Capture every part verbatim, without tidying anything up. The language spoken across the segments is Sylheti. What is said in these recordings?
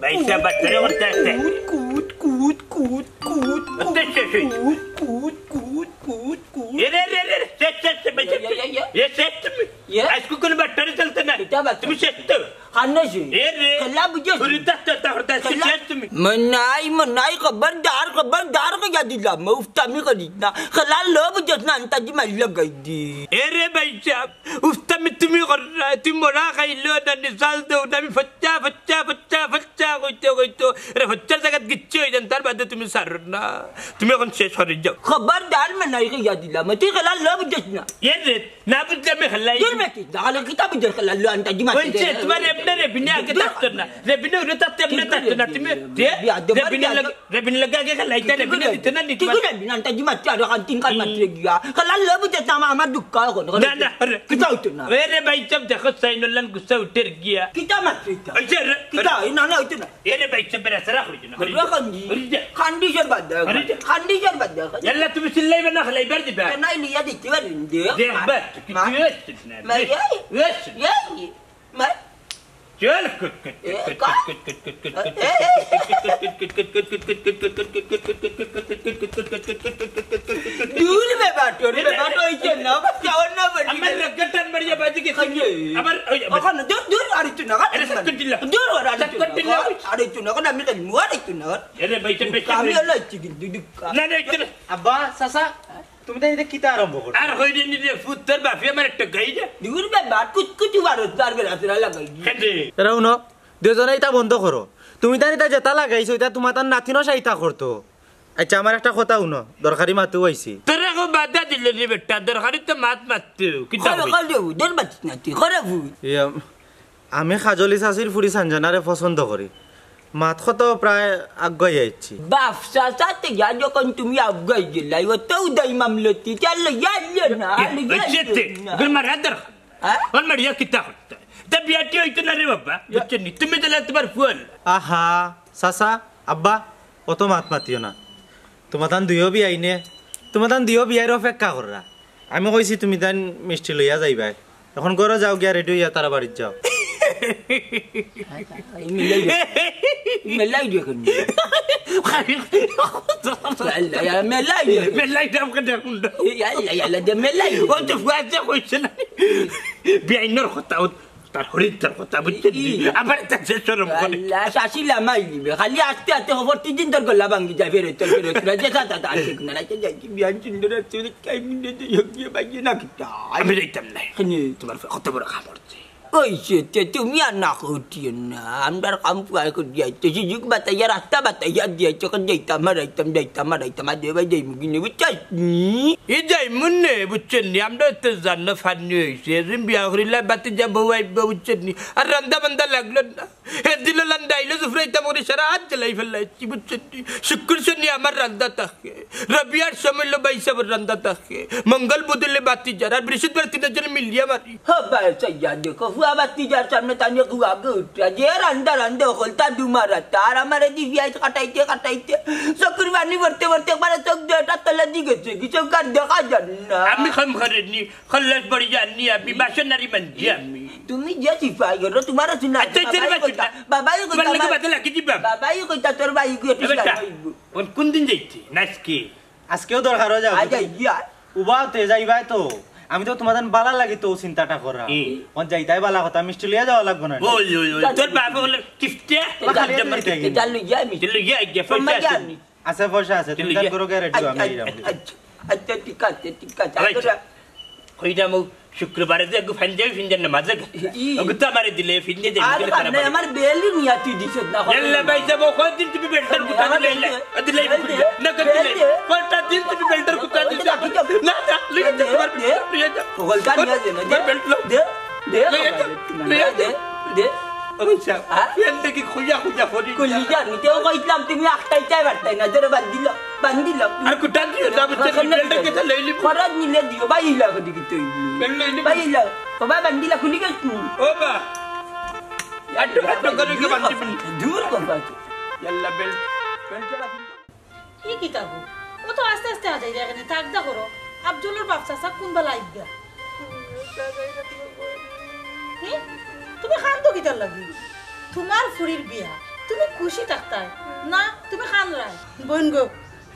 ভাই সাহেব, বাচ্চারে করতে আসতে। কুত, কুত, কুত, কুত, কুত, কুত, কুত, কুত, কুত, কুত, কুত। এ রে, রে, রে, রে, শেষ, শেষ, শেষ, ভাই সাহেব। ইয়া, ইয়া, ইয়া। এ শেষ তুমি। ইয়া। আজকে কোনো বাট্টারি চলতে না। এটা বাট্টারি। তুমি শেষ তো। কান্না শেষ। এ রে। খেলা বুঝে। ঘুরি থাকতে, তা হঠাৎ খেলা। শেষ তুমি। মনাই, মনাই, খবরদার, খবরদার কইয়া দিলাম। উফতামি করিস না। খেলার লোভ বুঝছ না, আন্তাজি মারি লাগাই দি। এ রে ভাই সাহেব, উফতামি তুমি কর না, তুমি মরা খাইলো না, নিশাল দেও না, আমি ফচ্চা, ফচ্চা, ফচ্চা, ফচ্চা কইতে কইতে, এরে ফচ্চার জাগাত গিচ্ছি অই যান, তার বাদে তুমি ছাড়ো না। তুমি এখন শেষ করি যাও। খবরদার মনাই কইয়া দিলাম, তুই খেলার লোভ বুঝছ না। এ রে, না বুঝলে আমি খেলাই। দূর বেটি, তাহলে কিতা বুঝছ খেলার লোভ, আন্তাজি মারি ওই যে দে। তোমার এমনে রেবিনে আগে থাকতো না, রেবিনে উড়ে থাকতে এমনে থাকতো না, তুমি, রে, রেবিনে লাগে রেবিন লগে আগে খেলাইতা, রেবিনে দিতে না, নিতে ঠিক না। আছে, রেবিন আন্তাজি মারতে আরো খান তিন খান মারতে গিয়া। খেলার লোভ বুঝে তো আমার, আমার দুঃখ এখন। না, না, আরে। কিতা হইতো না। এ রে ভাই, সব দেখো, সাইনুল্লাহ গুসা উঠের গিয়া। কিতা মারতে হইতো? ওই যে রে, কিতা? এই না, না, হইতো না। এ রে ভাই, সব বেড়া সারা হইতো না। ঘটনা খান্দি। ওই যে। খান্দি সর বাদ দাও। আরে যে। খান্দি সর বাদ দাও। ইয়াল্লা, তুমি চিল্লাইবে না, খেলাইবার দিবা। নাই লিয়া দিতে পারেন যে। দেখবা, মা। কিচ্ছু হচ্ছে না। মা, এই, এই, এই। মা। চল, কুট, কুট, এ, কুট, কা-, কুট, কুট, এ, এ, এ। দূর বে বাটর, বে বাটর, ওই যে না, যাওয়ার না বলি। আমার লগে টান মারিয়া বাজি গেছে। খাইয়ে। আবার ওই, আবার। ওখানে দূর, দূর, আর একটু না, আরে, সাত কোটি লাখ। দূর, আর একটু সাত কোটি না, লাখ। আর একটু না, আমি খালি মুয়ার একটু না। এরে ভাই, এটা বেশি আমি হয়ে হলো একটু কিন্তু দুঃখ। না, না, এটা না। আব্বা, চাচা, তুমি তাই এটা কিতা আরম্ভ করছো? আর হইরে নি রে, ফুত, তোর বাপে আমার একটা গাই রে। দূর বে বাট, কুচকুচি বারো, তার বেলা তোরা লাগাই। কেন রে? এরা হুনো, দুজনে ইতা বন্ধ করো। তুমি তার ইতা যেতা লাগাইছো, ইতা তোমার তার নাতিনও সাইতা করতো। আচ্ছা, আমার একটা কথা হুনো, দরকারি মাতেও আইছি। তোরা কো বাধা দিলে নি বেটা, দরকারি তো মাত মাততেও। কিতা করে, কই? করে দেবো, দর বাতিস না তুই, করে ভুল। ইয়া, আমি কাজলি চাচির ফুড়ি সানজানারে পছন্দ করি। মাত কথা প্রায় আগুয়াই আইছি। বাপ চাচাতে যা যখন তুমি আগুয়াই গেলাই, ও তো উদয় মামলতি, চল, ইয়া, ইয়া, না, এ, ইয়া, ওই চেতে, ইয়া, না। ওগুলো মারা দরকার। হ্যাঁ? ওর মারিয়া কিতা করতে? তা বিয়াটি হইতো না রে বাবা, বুঝছো নি? তুমি দিলে তোমার ফুয়াল। আহা, চাচা, আব্বা, অত মাত মাতিও না। তোমার তান দুইও বিয়াই নে, তোমার তান দুইও বিয়াইর অপেক্ষা কররা। আমি কইছি তুমি তান মিষ্টি লইয়া যাইবায়। এখন ঘরো যাও গিয়া রেডি হইয়া তারা বাড়িত যাও। এই মেলাই দে, এই মেলাই দে কেন? আল্লাহ, ইয়া মেলাই দে। মেলাই দাম কেন এখন? এই আল্লাহ, ইয়া আল্লাহ, দে মেলাই দে। ও তো ফুয়াতে কইছে না। বিয়াইনর কথা, ও তার হরিদ্দার কথা, বুঝছো নি? ই। আবার তার যে শরম করে। আল্লাহ, শাশি লামাই নিবে। খালি আস্তে আস্তে খবর তিন দিন তোর গলা ভাঙ্গি যায়, ফেরত তোর ফেরত তোর যে সাথে আছে, না, রাইতে যাই, বিয়ান সুন্দর আছে, ওই কাই মিলে তো যোগ দিয়ে বাইয়ে না কিতা। আমি যাইতাম না। কেনে? তোমার কত বড় কাম করছে। ওই সে, তে তুমি আর না করিও না। আমরার কাম পুয়াই করি যাইতে, সুযোগ বাতাইয়া, রাস্তা বাতাইয়া দিয়াইতে, এখন যাইতাম, হারাইতাম, যাইতাম, হারাইতাম, আর দেবাই যাইমু কিনে, বুঝছস নি? ই যাইমু নে, বুঝছস নি? আমরা তো জানো ফান্নি হইছে। এদিন বিয়া করিলা, বাতি যা বউ আইব, বুঝছস নি? আর রান্দা বান্দা লাগলো না। এদিন লান ডাইলো জুফরাইতাম করি সারা হাত জ্বালাই ফেলাইছি, বুঝছস নি? শুক্র শনি আমার রান্দা থাকে। রবিবার সময় লো ভাই সাহেব রান্দা থাকে। মঙ্গল বুধ হইলে বাতি যার। আর বৃহস্পতিবার তিনজন মিলিয়া মারি। হবা চাইয়া দেখো, ফুয়া বাতি যার সামনে তানিয়ে খুয়া আগে উঠে। যে রান্দা রান্দা অকল তা দুমারা। তার আমারে দি বিয়াই কাটাইতে কাটাইতে। চকুর পানি পড়তে পড়তে একবারে চোখ দুইটা তলে দি গেছে। কি চোখ আর দেখা যার না। আমি কাম করিনি। খল্লাস বাড়ি যাননি আমি। বাসন নারি মানছি আমি। তুমি যে সিপাই করো, তোমার আছে না? আচ্ছা, আচ্ছা, বাবাই বাচ্চা। কইতা, বাবাই তোমার কইতা লাগে আমার বাদে লাগি দিবা। বাবাই কইতা তোর ভাই গিয়ে এ বেটা, কোন, কোন দিন যাইতে? না আজকে? আজকেও দরকার হয়ে যাবে। আজ আইয়া। উবাতে যাইবাই তো। আমি তো তোমাদের বালা লাগি তো চিন্তাটা করা। হুম। ওন যাইতাই বালা কথা, মিষ্টি লইয়া যাওয়া লাগবো না। ওই, ওই, ওই, তোর বাপ বলে কিফটে, বাবা খালি খালি যাইতে কিফটে। কিফটে। এটা লইয়া আমি। এটা লইয়া আইয়া, পয়সা আছে। আমি। আছে, পয়সা আছে, তুমি চিন্তা যাই। করো, গ্যারেন্টি আমি আচ্ছা, এই যাবো। আচ্ছা, আচ্ছা, ঠিক আছে, ঠিক আছে। আচ্ছা, তোরা কই যাবো? শুক্রবারে যে একটু পাঞ্জাবি ফিঞ্জার না মাঝে গেছে। ই। ওগুতো আমারে দিলে ফিঞ্জে দে, আর বুঝলে খারাপ মানে লাগে। আমার বেলি নিয়া তুই দিছত না, এল্লা ভাই যাবো, কয়দিন তুমি বেল্টর কুতা আমার দিলে? বেলি, দিলে বেলি, না, কত দিলে? বেলি। কয়টা দিন তুমি বেল্টর কুতা দিলে? না, না, লিখে দে, তোমার দে। লিখে দে। হকলটা নিয়া দে না, দে। তোমার বেল্ট লো। দে, দে, লিখে দে। দে, দে। আচ্ছা, হ্যাঁ? ফেল দেখি খুঁজা খুঁজা ফরি। কলিজা, নিতেও কইছিলাম, তুমি আটকাইতে পারতাই না, ধরো বাদ দিল, বাদ দিল। আর কুটা দিও না, বুঝছো? বেল্টটা কেটে লইলি। খরচ নিলে দিও, ভাই ইলা করি কি তুই? বেল্ট লইলি। ভাই ইলা, বাবা বান্দিলা খুলি গেছ নি? ও বা। আট্টু আট্টু করে কি বান্দি বান্দি? দূর কথা। ইয়াল্লা বেল্ট, বেল্ট চালা। ই কিতা গো? ও তো আস্তে আস্তে আজাই রে, এখানে তাকদা করো। আফজলর বাপ চাচা কোন বেলা আইবা? হি? তুমি কান্দো কিতার লাগি? তোমার ফুরির বিয়া, তুমি খুশি থাকতায় না, তুমি কান্দরায়। বইন গো,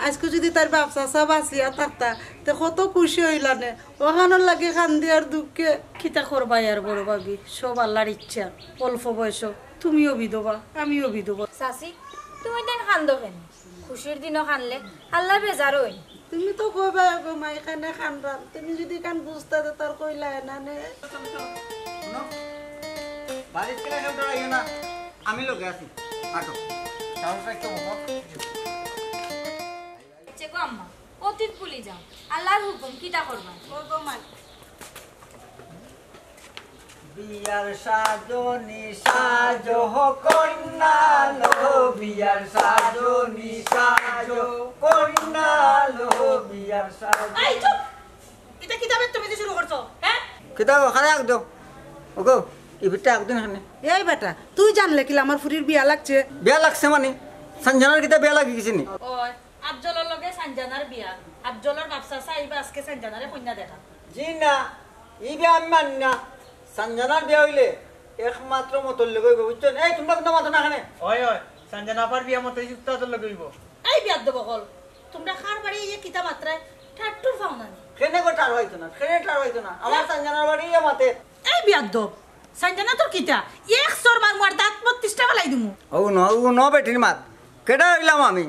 আইজকু যুদি তার বাপ চাচা বাঁচিয়া থাকতা, তে কত খুশি অইলা নে। অখানর লাগি কান্দি আর দুঃখে। কিতা করবায় আর বড় ভাবি, সব আল্লার ইচ্ছা। অল্প বয়সো তুমিও বিধবা, আমিও বিধবা। চাচি, তুমি তাইন কান্দো কেনে? খুশির দিনো কানলে আল্লা বেজার অইন। তুমি তো কইবায় গো মাই, কেনে কান্দরাম। তুমি যুদি কান বুঝতায় তে তার কইলায় না নে। হুনো, বাড়িত গেলে কেউ ডরাইও না, আমি লগে আছি। আটো, সাহস রাখতে বকো। আচ্ছা গো আম্মা, অতীত ভুলি যাও, আল্লার হুকুম কিতা করবা? ও গো মাই। বিয়ার সাজনি সাজো কন্যা লো, বিয়ার সাজনি সাজো কন্যা লো, বিয়ার সাজো। এই চুপ! ইটা কিতা বেদতমিজি শুরু করছো, হ্যাঁ? কিতা গো, খারে আগ দেও। ওগো, ই বিটটা আগ দেও এখানে। এই বেটা, তুই জানলে কিলা আমার ফুরির বিয়া লাগছে? বিয়া লাগছে মানে? সানজানার কিতা বিয়া লাগি গেছে নি? ওই, আফজলর লগে সানজানার বিয়া। আফজলর বাপ চাচা আইবা আজকে সানজানারে কইন্যা দেখা। জি না, ই বিয়া আমি মানি না। সানজানার বিয়া অইলে একমাত্র মতর লগে অইবো, বুঝছো নি? এই, তুমরা কুন্তা মাতো না কেনে? ওই, ওই, সানজানা আপার বিয়া মতই উস্তাদর লগে অইবো। এই বেয়াদ্দব অকল, তুমরা কার বাড়ি ইয়া কিতা মাতরায়? ঠাট্টুর পাও না নি? কেনে গো ঠার অইতো না? কেনে ঠার অইতো না? আমার সানজানার বাড়ি ইয়া মাতে। এই বেয়াদ্দব, সানজানা তোর কিতা? এক চড় মারমু আর দাঁত বত্রিশটা ফালাই দিমু। ও ন, ও ন বেটির মাত। কেডা অইলাম আমি?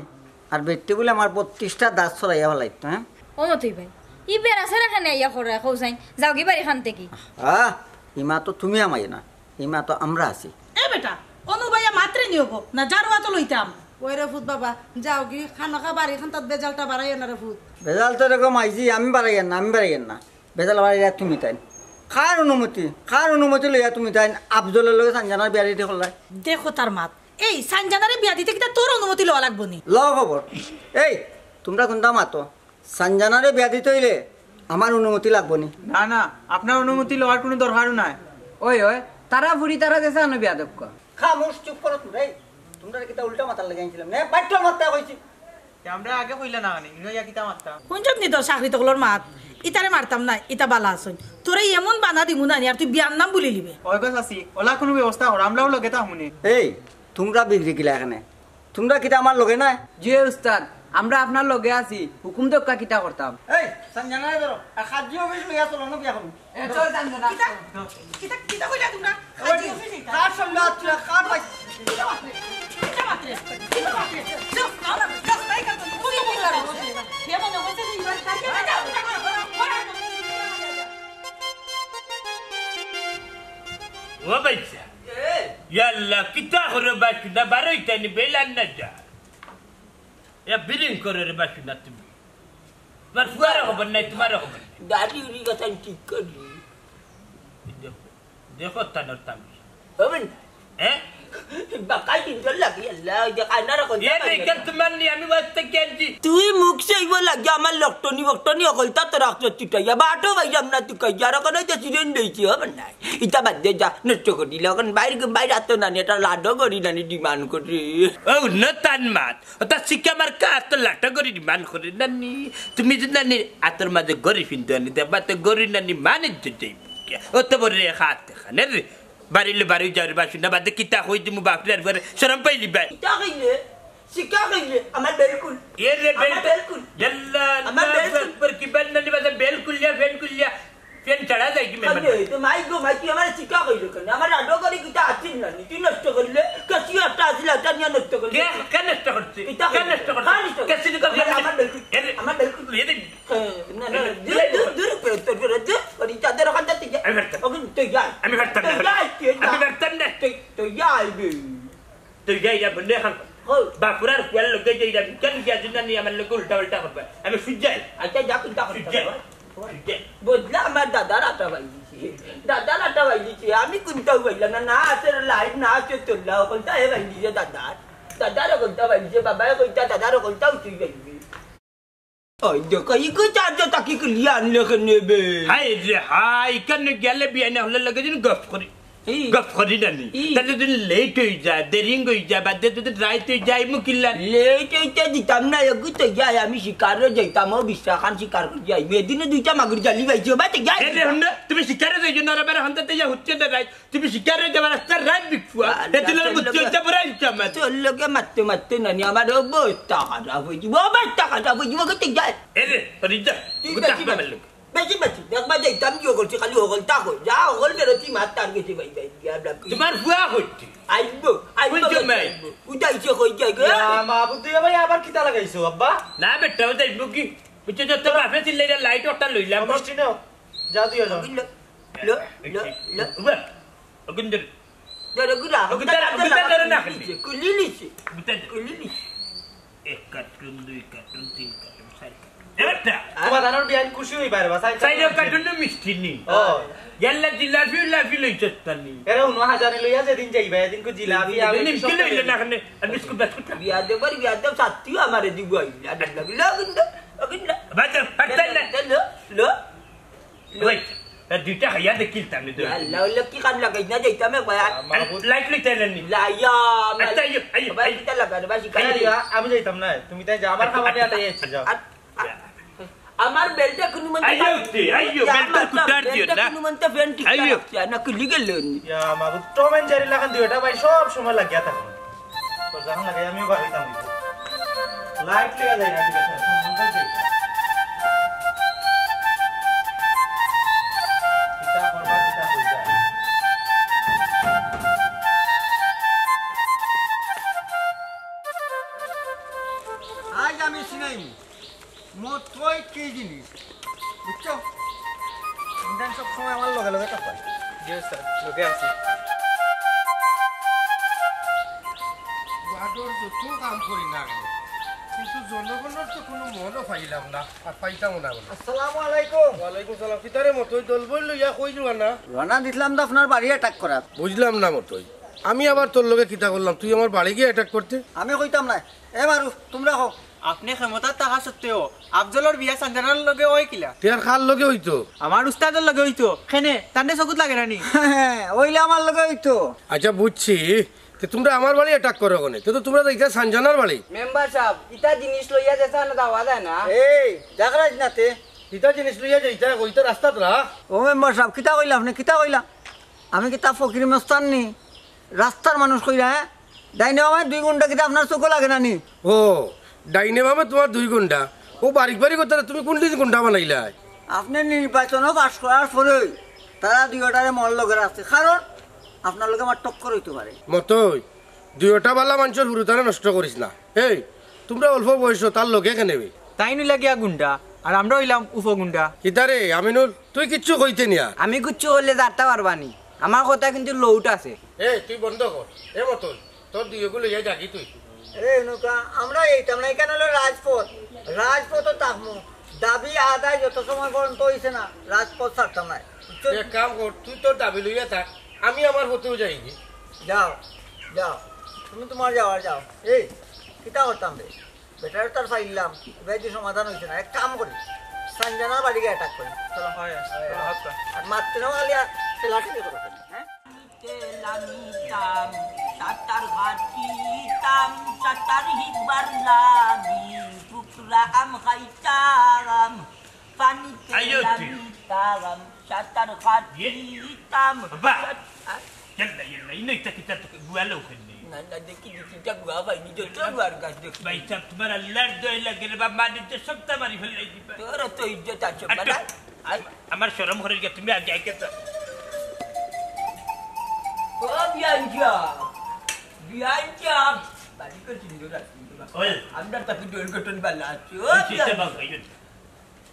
আর বেটি বুলে আমার বত্রিশটা দাঁত ছড়াইয়া ফালাইতো, হ্যাঁ? ও মতই ভাই, ই বেড়া ছেড়া কেনে আইয়া কররায় কও চাইন? যাওগি বাড়ি খান থাকি। আহ, ইমা তো তুমি আমাই না, ইমা তো আমরা আছি। এ বেটা, অনু ভাইয়া মাতরে নিও গো, না জারুয়া তো লইতাম। ওই রে ফুত বাবা, যাওগি, খানোখা বাড়ি খান তাত বেজালটা বাড়াইও না রে ফুত। বেজাল তো এরকম আইজি, আমি বাড়াইয়ার না, আমি বাড়াইয়ার না। বেজাল বাড়াইয়া তুমি তাইন। কার অনুমতি, কার অনুমতি লইয়া তুমি তাইন আফজলর লগে সানজানার বিয়া দিতে করলায়? দেখো তার মাত। এই সানজানারে বিয়া দিতে কিতা তোর অনুমতি লওয়া লাগবো নি? লও খবর। এই, তুমরা কুন্তা মাতো? সানজানারে বিয়া দিতে অইলে আমার অনুমতি লাগবো নি? না, না, আপনার অনুমতি লওয়ার কুনু দরকারও নাই। ওই, ওই, তারা ফুরি তারা দেশে আনো বিয়া দক্ষ। খামোশ, চুপ করো তুমরা। এই, তুমরারে কিতা উল্টা মাতার লাগি আনছিলাম নে? বাইট্টল মাততায় কইছি। তে আমরারে আগে কইলা না কেনে? ইনো ইয়া কিতা মাততা? হুনছত নি তোর চাকরি তকলর মাত? ইতারে মারতাম না, ইতা বালা আছইন। তোরে এমন বানা দিমু না নি, আর তুই বিয়ার নাম ভুলিলিবে। ওই গো চাচি, অলা কুনু ব্যবস্থা করো, আমরাও লগে থাকমু নে। এই, তুমরা বিগড়ি গেলা কেনে? তুমরা কিতা আমার লগে নাই? জি উস্তাদ, আমরা আপনার লগে আছি, হুকুম দেউক্কা কিতা করতাম। এই, সানজানারে ধরো, আর কাজি অফিস লইয়া চলো না বিয়া করমু। এ, চল, সানজানা। কিতা? কিতা, কিতা কইলা তুমরা? ওই, কার সামনে আছো? কার ভাই? কিতা মাতরে? কিতা মাতরে? কিতা মাতরে? যাও, যাও, যাও, তাই কার তো, কত বড় আর বসে। কে মনে করছে যে ইবার কার কে? যাও, যাও, যাও, যাও। ও বাইচ্চা। এ? ইয়াল্লা, কিতা করো বাইচ্চা? বারোইতা নি বেলান না যা। এ বিলিং করো রে বাইচ্চা তুমি। তোমার ফুয়ারও খবর নাই, তোমারও খবর নাই। দাড়ি উড়ি কথা ঠিক করি। দেখো, দেখো তানর তামিল। হবেন? হ্যাঁ? বাকাই দিন চল লাগি, আল্লাহ, ওই যে কানার কথা এ কানার। বেকার তোমার নি, আমি বাঁচতে কেনছি। তুই মুখ সইব লাগে, আমার লটনি বটনি অকলতা তো রাখছো চুটাইয়া, বাটো বাইরাম না তুকাইয়া, আর ওখানে যে সিজন দিয়েছি, হবেন না? ইতা বাদ দে যা, নষ্ট করি দিলে, ওখানে বাইরে, বাইরে আসতো না নি, এটা লাডো করি না নি, ডিমান্ড করি। ও, নতান মাত। ওটা শিক্ষা আমার কাজ তো লাটা গরি মান করে নানি। তুমি যে নানি আতর মাঝে গরি ফিনতে আনি দেবা তো গরি নানি মানে যে যাইব। ও তো বড় রে হাত খানে রে। বাড়িলে বাড়ি যাওয়ার বাসু না বাদে কিতা কই দিমু বাপরে আর পরে শরম পাইলি ভাই। কিতা কইলে? শিক্ষা কইলে? আমার বেলকুল। এ রে আমার বেলকুল। বেলকুল। ইয়াল্লা, আমার আল্লাহু বেলকুল। আকবার, কি বেল নানি বাদে বেলকুল লিয়া, ফেন কুল লিয়া। ফেন চড়া যায় কি মেহমান? আরে, তো মাই গো, মাই, তুই আমার শিক্ষা কইলে কেন? আমার আডো করে কিতা আছিল না, তুই নষ্ট করলে। কেসি একটা আছিল, একটা নিয়ে নষ্ট করলে। কে, কে নষ্ট করছে? কিতা কে করলে? নষ্ট করছে? কার নষ্ট করছে? কেসি নিয়ে করছে? আমার, আমার বেলকুল, এ রে, আমার বেলকুল। এ রে। হ্যাঁ, না, না, না, এ রে, দূর, এ রে। দূর, দূর, তোর, তোর, তোর, তোর, ওই চাদর ওখান থেকে যা। আমি পারতাম না। ওখান তুই যা। আমি পারতাম না। তুই যা, তুই যা। আমি পারতাম না। তুই, তুই যা, আইবি। তুই যাই যা বললে এখন। হো। বাপুরার কুয়ার লোকে যাই যা, কেন গিয়া জন্য নিয়ে আমার লোকে উল্টা উল্টা করবে? আমি সুজাই। আচ্ছা, যা কুন্তা করতে সুজাই। হবে। সুজাই। বুঝলা, আমার দাদার আটা ভাই দিছে। দাদার আটা ভাই দিছে। আমি কুন্তাও পাইলাম না, না আছে লাইট, না আছে তোল্লা, ওখানটা এ ভাই দিছে দাদার। দাদার ওখানটা ভাই দিছে, বাবা ওখানটা, দাদার ওখানটা উঠে যাইবে। ওই দেখো, ইগো চার্জ তাকি কুলিয়া আনলে কেনে বে? হায় রে হায়, কেন গেলে বিয়ানে হলে লগে দিন গপ করি। ই। গপ করি না নি। ই। তাইলে যদি লেট অই যায়, দেরিং অই যায়, বাদে যদি রাইত অই যায়, মুকিল্লা। লেট অইতে দিতাম না, এগু তো যাই, আমি শিকারো যাইতাম, ও বিশ্রাখান শিকার করি যাই। মেদিনে দুইটা মাগুর জালি পাইছি, ও বাতে যাই। এ রে হন্ডা, তুমি শিকারো যাইছো না, রে বারে হন্ডা তে যা হচ্ছে না রাইত। তুমি শিকারো যাবা রাস্তার রাইত বিকুয়া। আল্লাহ, এ দিলে তোর মুক্তি লগে, হইতে পারে ইচ্ছা মাত্র। তোর লগে মারতে মারতে নানি, আমার অবস্থা খারাপ অই যিবো, অবস্থা খারাপ অই যিবো, কোথায় যাই? এ রে, হরি যা, তুই কোথায় বেশি আমার মার। লোক? বেশি বেশি, একবার যাইতাম গিয়ে করছি, খালি হকল তা কই। যা হকল বেরোচ্ছি মাত তার গেছে ভাই, ভাই, গিয়া ডাক। তোমার ফুয়া করছি। আইবো, আইবো, কই জমাই? আইবো। উঠাইছে কই যায় গো? ইয়া, মাহবুব, তুই ভাই আবার কিতা লাগাইছো, আব্বা? না বেটা, ও যাইবো কি? বুঝছো, যত বাপে চিল্লাইরা লাইট ওটা লইলাম। মিষ্টি নাও। যা দিও যাও। লো, লো, লো, লো। উবা, অগুন ধর। ধরো গুড়া, অগুন ধর, অগুন ধর, ধর না। কুলি নিছে, কুলি নিছে। অগুন ধর। কুলি নিছে। এক কার্টুন, দুই কার্টুন, তিন কার্টুন, চার কার্টুন। এবারটা। তোমার ধারণার বিয়ান খুশি হই পারে, বাস, আইসা চাইলে কার্টুন না মিষ্টি নি। ও। ইয়াল্লা জিলাপি, লাপি লইছত পানি। এরা উনো হাজারে লইয়া যেদিন যাইবা, এদিন কো জিলাপি, আমি নিমকি লইলে না কেনে, আর বিস্কুট, বিস্কুট না। বিয়া দেবার, বিয়া দেব, সাথীও আমারে দিব, আই, আই, লাগলো, কিন্তু, কিন্তু। বাদ দে, বাদ দে না। লো, লো, লো। ওই, এ দুইটা খাইয়া দেখিলতাম নি তো। আল্লাহ, ওই লোক কি কাম লাগাইছ না, যাইতাম একবার। আর লাইট লইতে এলেন নি? লাইয়া, আচ্ছা, আইও, আইও, ভাই, আইও। কিতা লাগা রে, বাসি খাই। আইও, আমি যাইতাম না, তুমি তাই যাও, আমার খাবার নিয়ে তাই যাচ্ছি, যাও। আর, আর, আমার বেল্টটা কোনো মন্তে আইও, তে, আইও, ইয়া, বেল্টটা আমার কুটার দিও বেল্টটা না। কোনো মন্তে ফ্যান ঠিক আইও। রাখছে, না খুলি গেল নি। ইয়া, মাবুদ, টম এন্ড জেরি লাখান দিও, এটা ভাই সব সময় লাগিয়া থাকে। তো যখন লাগে আমিও বাড়িতাম। লাইট লেগে যায় না, ঠিক আছে? এখন বন্ধ করে দিই। কিতা করবা, কিতা কইবা? আজ আমি শুনাইনি। মতই কি জিনিস? বুঝছো? ইন্ডিয়ান সব সময় আমার লগে লগে থাকবা। জি স্যার, লগে আছি। ওয়ার্ডর যত কাম করি না কেন, কিন্তু জনগণর তো কোনো মনও পাইলাম না, আর পাইতামও না বলে। আসসালামু আলাইকুম। ওয়ালাইকুম সালাম। কিতারে মতই দলবল লইয়া কই রওয়ানা? রওয়ানা দিছিলাম তো আপনার বাড়ি অ্যাটাক করাত। বুঝলাম না মতই, আমি আবার তোর লগে কিতা করলাম, তুই আমার বাড়ি গিয়া অ্যাটাক করতে? আমি কইতাম না। এ মারুফ, তুমরা কও। আপনে ক্ষমতাত থাকা সত্ত্বেও আফজলর বিয়া সানজানার লগে অয় কিলা? তে আর কার লগে অইতো? আমার উস্তাদর লগে অইতো। কেনে, তানরে চকুত লাগে না নি? অইলে আমার লগে অইতো। আচ্ছা, বুঝছি। তে তুমরা আমার বাড়ি অ্যাটাক করো কেনে? তে তো তুমরা যাইতা সানজানার বাড়ি। মেম্বার সাব, ইতা জিনিস লইয়া যেতা না যাওয়া যায় না। এই, জাগরাজ না তে। ইতা জিনিস লইয়া যাইতা, অইতো রাস্তাত রাখ। ও মেম্বার সাব, কিতা কইলা আপনে? কিতা কইলা? আমি কিতা ফকির মস্তান নি? রাস্তার মানুষ কইরা, হ্যাঁ? ডাইনে বামে দুই গুন্ডা কিতা আপনার চকুত লাগে না নি? ও, ডাইনে বামে তোমার দুই গুন্ডা। ও বারিক বারিক কথা, তুমি কোন দিন গুন্ডা বানাইলায়? আপনে নির্বাচনও পাশ করার পরেই তারা দুইওটারে মন লগে রাখছে। কারণ আপনার লগে আমার টক্কর অইতো পারে। মতই, দুইওটা বালা মানষর হুরুতারা নষ্ট করিস না। এই, তুমরা অল্প বয়স, তার লগে কেনে বে? তাইন অইলা গিয়া গুন্ডা, আর আমরা অইলাম উপগুন্ডা। কিতারে, আমিনুল, তুই কিচ্ছু কইতে নিয়া। আমি কিচ্ছু কইলে জানতা পারবা নি। আমার কথা কিন্তু লউট আছে। এ, তুই বন্ধ কর। এ মতন, তোর দুইওগু লইয়া যাগি তুই। এ, নুকা, আমরা এইতাম না, ইখান অইলো রাজপথ। রাজপথও থাকমু। দাবি আদায় যত সময় পর্যন্ত অইছে না, রাজপথ ছাড়তাম না। বুঝছো? এক কাম কর, তুই তোর দাবি লইয়া থাক, আমি আমার পথেও যাইগি। যাও, যাও, তুমি তোমার যাওয়ার যাও। এই, কিতা করতাম রে? বেটারে তো আর পাইলাম, এবার যে সমাধান অইছে না, এক কাম করি, সানজানার বাড়ি গিয়া অ্যাটাক করি। চলো। হয়, হয়, আচ্ছা। আর মারতে না পারলে আর ঠেলাঠেলি করো, হ্যাঁ? তেলামিতাম, সাঁতার কাটিতাম, সাঁতার হিকবার লাগি, টুকরা আম খাইতাম, পানিতে আইও তুই। লামিতাম, সাঁতার ইয়ে। কাটিতাম। বাবা। সাঁতার ইয়াল্লা, ইয়াল্লা, ইনো ইতা কিতা তো গুয়ালো ওখানে। না, না, দেখি, দেখি, ইটা গুয়া পাইনি, যত গুয়ার গাছ দেখি। ভাই সাহেব, তোমার আল্লাহর দয়া লাগে রে বাবা, মাটিতে সবটা মারি ফেলাই দিবা। তোর তো ইজ্জত আছে, আচ্ছা। বাবা। আই। আমার শরম করে গেছে, তুমি আগে আগে তো। ও বিয়ান সাহেব, বিয়ান সাহেব। বাড়ি করে সুন্দর আছে, কিন্তু বাবা। ওই। আমরা তাকে দোল গঠন বালা আছে। ও ওই বিয়ান চিঠা সাহেব। বাবা, এই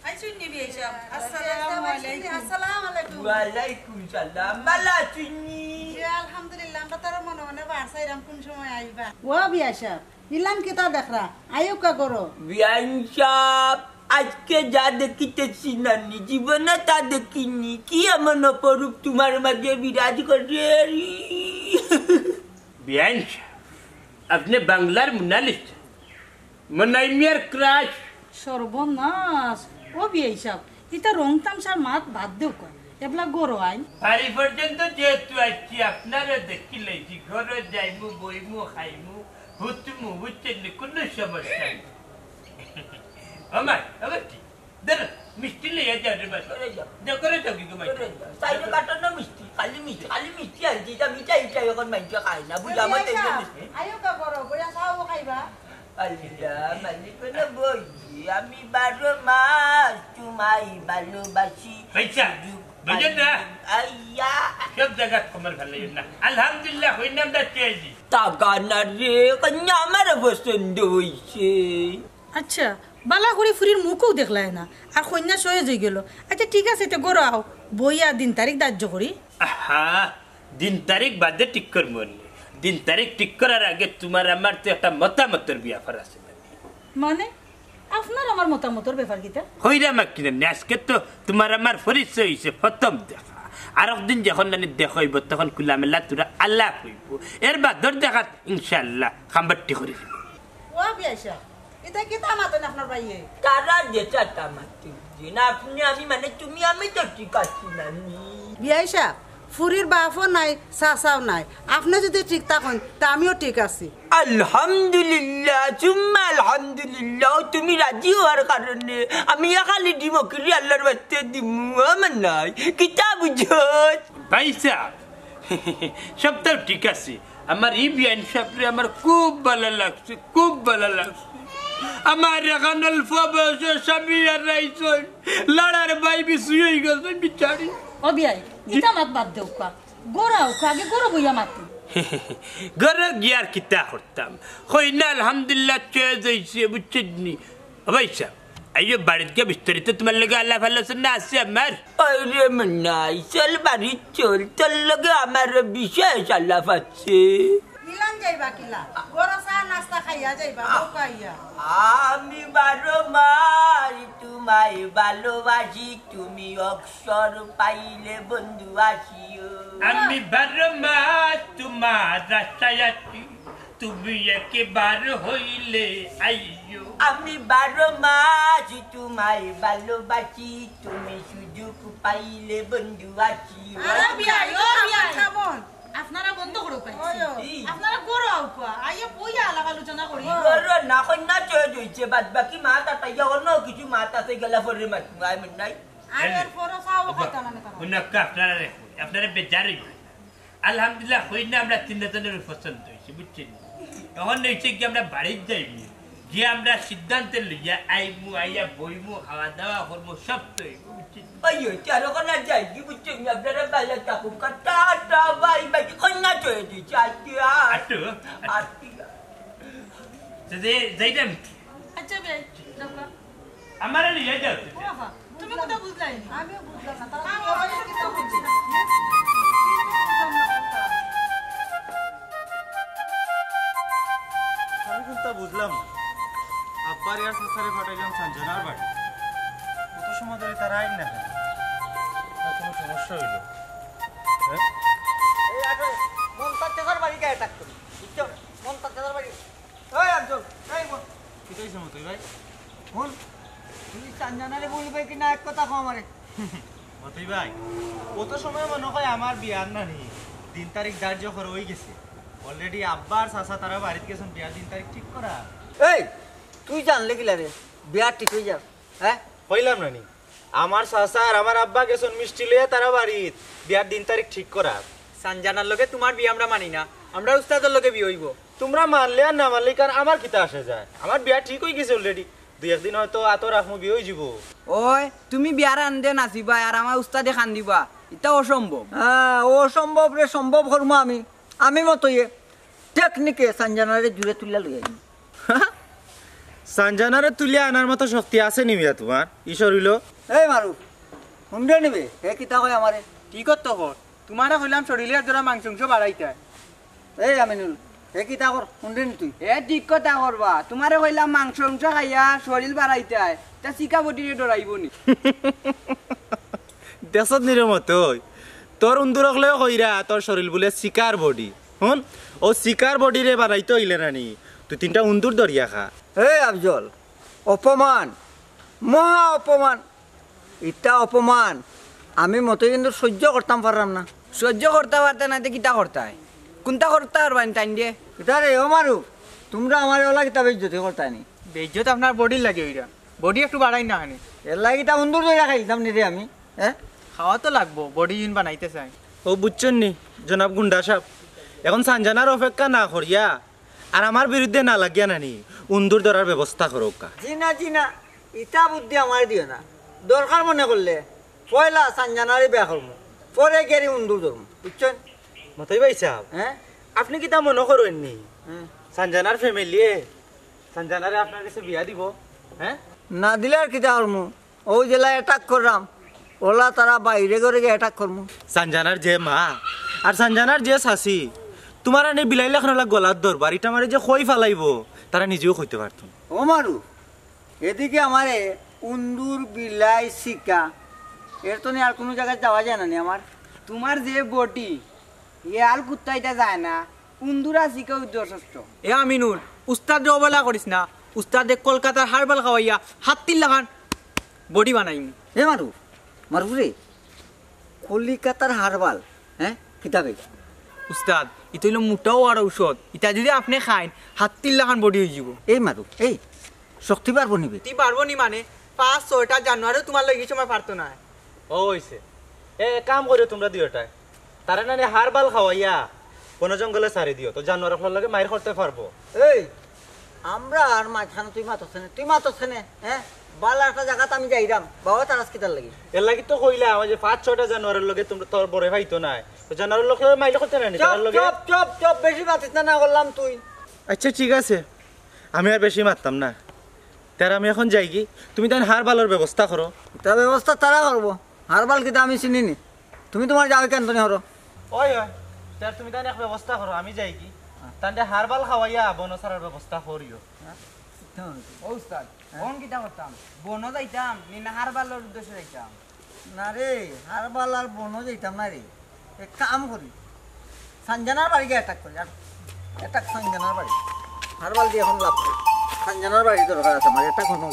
আইছইন নি বিয়াই সাহেব? আসসালামু আলাইকুম। আসসালামু আলাইকুম। ওয়ালাইকুম সালাম। বালা আছইন নি? জি, আলহামদুলিল্লাহ। আমরা তারা মনে মনে বাসাইরাম কোন সময় আইবা। ও বিয়াই সাহেব, ইলান কিতা দেখরা? আইউক্কা করো। বিয়াই সাহেব, আজকে যা দেখিতেছি নানি, জীবনে তা দেখিনি। কি এমন অপরূপ তোমার মাঝে বিরাজ করে? বিয়াই সাহেব, আপনি বাংলার মোনালিসা। মনাই মিয়ার ক্রাশ। সর্বনাশ। ও বিয়াই সাহেব, ইতা রং তামশার মাত বাদ দেউক্কা। এবলা গরো আইন। বাড়ি পর্যন্ত যেহেতু আইছি, আপনারে দেখিলাইছি, ঘরো যাইমু, বইমু, খাইমু, হুতমু, বুঝছইন নি? কুনু সমস্যা নাই। ও মাই, ও বেটি, ধরো, মিষ্টি লইয়া যাও রে বাবা। করে যাও। যাও, করে যাও কি গো মাই? করে যাও। সাইডে কাটো না মিষ্টি, খালি মিষ্টি, খালি মিষ্টি আনছি, ইটা মিঠা, ইটা অখন মাইনষে খায় না, বুঝা মতো এই যে মিষ্টি। আইও কা করো, বইয়া চাও খাইবা। আল্লাহ, মালিক না বইছি, আমি বারো মাস তোমায় ভালোবাসি। আচ্ছা, শুধু বুঝলেন না? আইয়া। সব জায়গা খবর ভালো না। আলহামদুলিল্লাহ, হইলাম না তেজি। তাকানা রে, কন্যা আমার পছন্দ হইছে। আচ্ছা, বালা করি ফুরির মুখও দেখলায় না, আর কন্যা সহজ হয়ে গেল। আচ্ছা, ঠিক আছে, তে গরো আও, বইয়া দিন তারিখ ধার্য করি। আহা, দিন তারিখ বাদে ঠিক করমু নে। দিন তারিখ ঠিক করার আগে তোমার আমার তো একটা মতামতর ব্যাপার আছে। মানে, আপনার আমার মতামতর ব্যাপার কিতা? হইরা মা কিনা নে, আজকে তো তোমার আমার পরিচয় হইছে প্রথম দেখা। আর একদিন যখন নানি দেখা হইব, তখন খোলামেলা তোরা আলাপ হইব। এর বাদর দেখাত ইনশাআল্লাহ খাম্বাট্টি করে দিব। ও বিয়াই সাব, ইতা কিতা মাতইন আপনার ভাইয়ে? তারা যেটা তা মাতইন, যে না আপনি আমি মানে তুমি আমি তো ঠিক আছি না নি। বিয়াই সাব, ফুরির বাপও নাই, চাচাও নাই, আপনি যদি ঠিক থাকইন, তা আমিও ঠিক আছি। আলহামদুলিল্লাহ, সুম্মা আলহামদুলিল্লাহ, তুমি রাজি হওয়ার কারণে আমি একালি ডিমো কিরি আল্লাহর বাস্তে দিমু, আমার নাই, কিতা বুঝো? ভাই সাব, সবটাও ঠিক আছে। আমার ই বিয়াইন সাবরে আমার খুব ভালা লাগছে, খুব ভালা লাগছে। আমার এখন অল্প বয়সে স্বামী হারাইছইন, লাড়ার ভাই বিছুই হই গেছে বিচারি। ও বিয়াই, ইতা মাত বাদ দেও কা, গরো আও কা, আগে গরো বইয়া মাতি। গরো গিয়ার কিতা করতাম, কই না আলহামদুলিল্লাহ চয়েজ হইছে, বুঝছইন নি? ও ভাই সাব, আইও বাড়িত গিয়া বিস্তারিত তোমার লগে আলাপ আলোচনা আছে আমার। আরে মনাই, চল বাড়িত চল, তোর লগে আমার বিশেষ আলাপ আছে। ইলান যাইবা কিলা? গরো চা নাস্তা খাইয়া যাইবা, নৌকা আইয়া। আমি বারো মাস তোমায় ভালোবাসি, তুমি অবসর পাইলে বন্ধু আসিও। আমি বারো মাস তোমার রাস্তায় আছি, তুমি একবার হইলে আইও। আমি বারো মাস তোমায় ভালোবাসি, তুমি সুযোগ পাইলে বন্ধু আসিও। আরে বিয়াই, ও বিয়াই। আপনারা বন্ধ করো পাইছি। ওই, ওই। কি? আপনারা গরো আও কা, আইয়া বইয়া আলাপ আলোচনা করি। গরো না, কন্যা চয়েজ হইছে, বাদ বাকি মাত আটাইয়া অন্য কিছু মাত আছে, গেলা পরে মাত, আই মন নাই। আর এর পরও চাও খাইতাম না তারা। অন্য একটা আপনারা রেখো, আপনারা বেজার হইবেন। আলহামদুলিল্লাহ, হই না আমরা তিনজনের পছন্দ হইছে, বুঝছেন? তখন হইছে কি আমরা বাড়িত যাইমু, যে আমরা সিদ্ধান্ত লইয়া আইমু, আইয়া বইমু, খাওয়া দাওয়া করমু, সব তো হইব, বুঝছেন? ওই, ওই, চারো কোনা যাই, কি বুঝছেন? আপনারা বাইরে থাকুন, কা টাটা, বাই বাই, কন্যা চলে দিচ্ছে, আজকে আর। আটু, আটু। আজকে আর। তো যে, যাইতাম। আচ্ছা, ভাই, যাও গা। আমারে লইয়া যাও। ও বাবা, তুমি কোথা বুঝলাই? আমিও বুঝলাম না, তারা কি আমারে কিতা বুঝছে? আমি কোনটা বুঝলাম না। আব্বার ইয়ার চাচারে পাঠাইলাম সঞ্জনার বাড়ি। কত সময় ধরে তারা আইন না কেন? তার কোনো সমস্যা হইল? হ্যাঁ? এই আটো, মন্তাজ চাচার বাড়ি গায়ে টাক করি। বুঝছো? মন্তাজ চাচার বাড়ি। এই আফজল, এই বল। কিতা হইছে মতই ভাই? বল। তুই সঞ্জনারে বলবে কি না এক কথা কও আমারে। মতই ভাই, অত সময় মনে হয় আমার বিয়ার নানি দিন তারিখ ধার্য করা হয়ে গেছে। Already আব্বা আর চাচা তারা বাড়িত গেছেন বিয়ার দিন তারিখ ঠিক করা। এই, তুই জানলে কিলা রে? বিয়া ঠিক হয়ে যাও, হ্যাঁ? কইলাম না নি, আমার চাচা আর আমার আব্বা গেছেন মিষ্টি লইয়া তারা বাড়িত বিয়ার দিন তারিখ ঠিক করা। সানজানার লগে তোমার বিয়া আমরা মানি না, আমরা উস্তাদর লগে বিয়া হইব। তোমরা মানলে আর না মানলে কার আমার কিতা আসে যায়? আমার বিয়া ঠিক হয়ে গেছে already। দুই একদিন হয়তো আতো রাখমু, বিয়া হয়ে যাব। ওই, তুমি বিয়ার আন্দে নাচিবা আর আমার উস্তাদে কান্দিবা, এটা অসম্ভব। হ্যাঁ, অসম্ভব রে সম্ভব করমু আমি। আমি মতইয়ে টেকনিকে সানজানারে জুরে তুলিয়া লই আইমু। সানজানারে তুলিয়া আনার মতো শক্তি আছে নি মিয়া তোমার? ই শরীলো? এই মারু, হুনরে নিবে, হে কিতা কয় আমারে? কি করতো কর? তোমারে কইলাম শরীলের জোড়া মাংস উংস বাড়াইতায়। এই আমিনুল, হে কিতা কর, হুনরে নি তুই? এ ঠিক কথা করবা, তোমারে কইলাম মাংস উংস খাইয়া শরীল বাড়াইতায়, তা চিকা বডিরে ডরাইব নি? দেশত নিরে মতই। তোর উন্দুর অকলেও কইরা, তোর শরীল বুলে চিকার বডি। হুন, ও চিকার বডিরে বানাইতে হইলে নানি, তুই তিনটা উন্দুর ধরিয়া খা। হে আফজল, অপমান, মহা অপমান। ইটা অপমান। আমি মতই কিন্তু সহ্য করতাম পারলাম না। সহ্য করতা পারতা না, তে কিতা করতায়? কুনতা করতা পারবায় নি তাইন দে? কিতা রে, ও মারু, তুমরা আমারে অলা কিতা বেইজ্জতি করতায় নি? বেইজ্জত আপনার বডির লাগি অইরা। বডি একটু বাড়াইন না খানি। এরলাগি কিতা উন্দুর ধইরা খাইতাম নি রে আমি? হ্যাঁ? খাওয়া তো লাগবো, বডি ইন বানাইতে চাই। ও বুঝছইন নি, জনাব গুন্ডা সাব, এখন সানজানার অপেক্ষা না করিয়া আর আমার বিরুদ্ধে না লাগিয়া নানি উন্দুর ধরার ব্যবস্থা করউক্কা। জি না, জি না, ইতা বুদ্ধি আমারে দিও না। দরকার মনে করলে পয়লা সানজানারে বিয়া করমু, পরে গেরি উন্দুর ধরমু, বুঝছইন? মতই ভাই সাব, হ্যাঁ? আপনে কিতা মনো করইন নি? হ্যাঁ। সানজানার ফ্যামিলিয়ে সানজানারে আপনার গেছে বিয়া দিবো? হ্যাঁ? না দিলে আর কিতা করমু? অউ যেলা অ্যাটাক কররাম, অলা তারা বাইরে ঘরে গিয়া অ্যাটাক করমু। সানজানার যে মা আর সানজানার যে চাচি, তুমার আনি বিলাই লাখান অলা গলাত ধরবা, ইটা আমারে যে কই ফালাইবো, তারা নিজেও কইতে পারতো না। ও মারু, এদিকে আমারে উন্দুর, বিলাই, শিকা, এর তো নি আর কুনু জাগাত যাওয়া যায় না নি আমার। তুমার যে বডি, ইয়াল কুত্তা ইটা যায় না, উন্দুর আর শিকা উদ্দর ষষ্ঠ। এ আমিনুল, উস্তাদরে অবহেলা করিস না। উস্তাদে কলকাতার হারবাল খাওয়াইয়া হাত্তির লাখান বডি বানাইমু। এ মারু, মারু রে, কলিকাতার হারবাল, হ্যাঁ? কিতা বে? উস্তাদ, ইটা অইলো মোটা অওয়ার ঔষধ। ইটা যুদি আপনে খাইন, হাত্তির লাখান বডি অইযিবো। এই মারু, এই, শক্তি বাড়বো নি বে? তি বাড়বো নি মানে, পাঁচ ছয়টা জানোয়ারেও তুমার লগে ই সময় পারতো নায়। ও অইছে। এ, এক কাম করিও তুমরা দুইওটায়। তারে নানি হারবাল খাওয়াইয়া বন জঙ্গলে ছাড়ি দিও, তো জানোয়ার অকলর লগে মাইর করতে পারবো। এই, আমরার মাঝখানো তুই মাতস কেনে, তুই মাতস কেনে, হ্যাঁ? বালা একটা জাগাত আমি যাইরাম, বাবা তার আজকে তার লাগি। এর লাগি তো কইলাম, অউ যে পাঁচ ছয়টা জানোয়ারর লগে তুমরা তোর বড়ে পাইতো নায়, তো জানোয়ারর লগে মাইর করতে নায় নি, চুপ, তার লগে। চুপ, চুপ, চুপ, বেশি মাতিস না, না করলাম তুই। আচ্ছা, ঠিক আছে, আমি আর বেশি মাততাম না। তে আমি এখন যাইগি, তুমি তাইন হারবালর ব্যবস্থা করো। তা ব্যবস্থা তারা করবো, হারবাল কিতা আমি চিনি নি। তুমি তুমার যাও কেন তুমি হরো। ওই, ওই, তে তুমি তাইন এক ব্যবস্থা করো, আমি যাইগি। তানরে হারবাল খাওয়াইয়া বনো ছাড়ার ব্যবস্থা করিও। ও উস্তাদ, হ্যাঁ? কোন কিতা করতাম? বনো যাইতাম, নি না হারবালর উদ্দেশ্যে যাইতাম? না রে, হারবাল আর বনো যাইতাম না রে। এক কাম করি, সানজানার বাড়ি গিয়া অ্যাটাক করি, আর অ্যাটাক সানজানার বাড়ি। হারবাল দিয়া এখন লাভ নাই। সানজানার বাড়ি দরকার আছে আমার, অ্যাটাক হনো।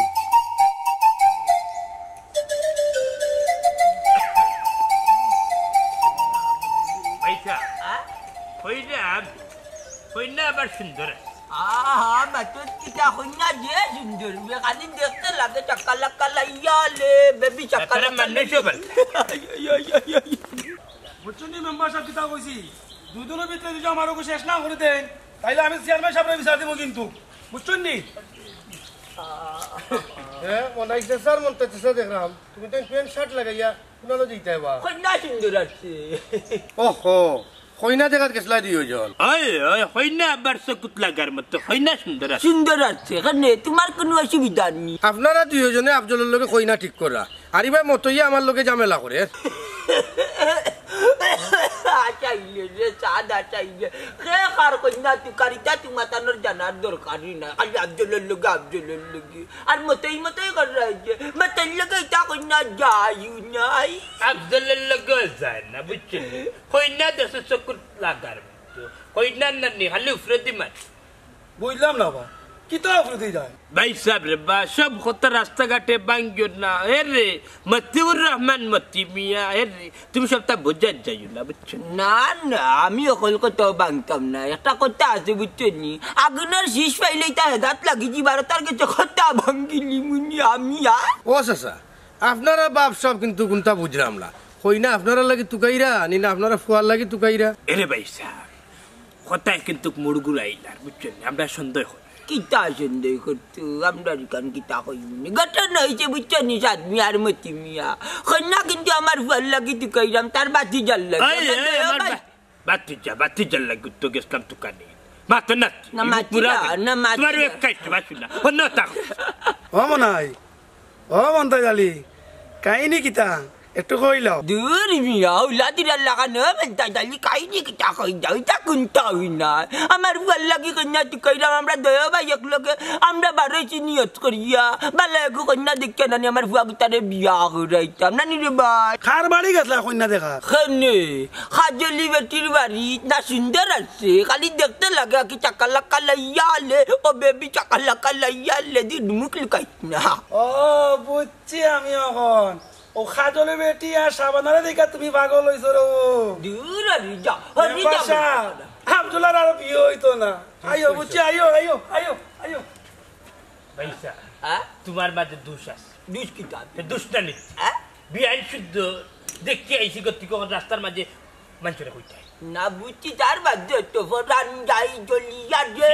পয়সা। হ্যাঁ? কইলাম, কইনা আবার সুন্দর আছে। আহা, মাতত কিতা কইনা যে সুন্দর, বে খালি দেখতে লাগে চাক্কা লাক্কা লাইয়া লে, বেবি চাক্কা তারা লাক্কা মানুষ লাইয়া। বল। বুঝছইন নি মেম্বার সাব কিতা কইছি? দুই দিনর ভিতরে যদি আমার ওকে শেষ না করি দেইন, তাইলে আমি চেয়ারম্যান সাবরে বিচার দিমু কিন্তু। বুঝছইন নি? হ্যাঁ, মনাইছে স্যার, মন চাইছে স্যার দেখরাম। তুমি তো প্যান্ট শার্ট লাগাইয়া কুনানো যাইতায় বা? কইনা সুন্দর আছে। ওহো, কইনা দেখাত গেছলা দুইওজন। ওই, ওই, কইনা আবার চকুত লাগার মতো, কইনা সুন্দর আছে। সুন্দর আছে, কেনে? তুমার কুনু অসুবিধা নি। আপনারা দুইওজনে আফজলর লগে কইনা ঠিক করা। আর ইবায় মতইয়া আমার লগে ঝামেলা করের। আচাইলে রে, চাঁদ আচাইলে। কে কার কইনা তুকার ইতা তুমাতানোর জানার দরকারই নাই। খালি আফজলর লগে, আফজলর লগে। আর মতই মতই করি রাখছে। মতইর লগে ইতা কইনা যাইও নাই। আফজলর লগেও যায় না, বুঝছইন নি? কইনা দেশে চকুত লাগার মতো। কইনার নানি খালি উপরেদি মাত। বুঝলাম না বা, কিতা উপরেদি যায়? ভাই সাব রে বা, সব কথা রাস্তাঘাটে ভাঙ্গিও না। এ রে, মতিউর রহমান মতি মিয়া, এ রে, তুমি সবতা বুঝাত যাইও না, বুঝছো? না, না, আমি অকল কথাও ভাঙতাম না। একটা কথা আছে, বুঝছো নি? আগুনর শিশ পাইলে ইতা হেদাত লাগি যিবার, তার গেছে কথা ভাঙ্গিলিমুনি আমি, আর? ও চাচা, আপনারা বাপ সাব কিন্তু কুনতা বুঝলাম না। কইনা আপনারার লাগি তুকাইরা, নি না আপনারা ফুয়ার লাগি তুকাইরা? এ রে ভাই সাব, কথায় কিন্তু মুড় ঘুরাইলার, বুঝছো নি? আমরা সন্দেহ করি। কিতা সন্দেহ করতো? আমরার ইখান কিতা কইমু নি? ঘটনা অইছে, বুঝছো নি, চাঁদ মিয়া আর মতি মিয়া। কইনা কিন্তু আমার ফুয়ার লাগি তুকাইরাম, তার ভাতিজার লাগি। এই, এই, আমার ভাই। বা-, ভাতিজা, ভাতিজার লাগি তো গেছলাম তুকানি। মাতো না। না, মাতি না, না, মাতি তুমার না। এক কাইট, মাতো না। অন্য থাক। ও মনাই, ও মন্তাজ আলী, কাহিনী কিতা? একটু কইলাও। দূর মিয়া, উলা দিরার লাগানো, মন্তাজ আলী, কাহিনী কিতা কই যাও, ইতা কুনতা অই না। আমার ফুয়ার লাগি কইনা তুকাইরাম, আমরা দুইও ভাই একলগে, আমরা বারোইছি নিয়ত করিয়া, বালা এগু কইনা দেখিয়া নানি আমার ফুয়া গুতারে বিয়া করাইতাম, নানি রে ভাই। কার বাড়ি গেছলা কইনা দেখা? কেনে, কাজলি বেটির বাড়ি, না সুন্দর আছে, খালি দেখতে লাগে কি চাক্কা লাক্কা লাইয়া লে, ও বেবি চাক্কা লাক্কা লাইয়া লে, দিন মুখ লুকাই না। ও, বুঝছি আমি অখন। ও কাজলের বেটি আর শাবানারে দেখা তুমি পাগল অইছো রে ও। দূর হরি যা, হরি যা। আব্দুল্লাহর আর বিয়া অইতো না। আইও, বুঝছি, আইও, আইও, আইও, আইও। ভাইসাব, হ্যাঁ? তোমার মাঝে দোষ আছে। দোষ কিতা? এ দোষ না নি? হ্যাঁ? বিয়াইন শুদ্ধ দেখতে আইছি গতি কখন রাস্তার মাঝে মানষরে কইতে। না বুঝছি তার বাদ দে তো, ফোরান যাই জ্বলিয়া রে, ছি, ছি,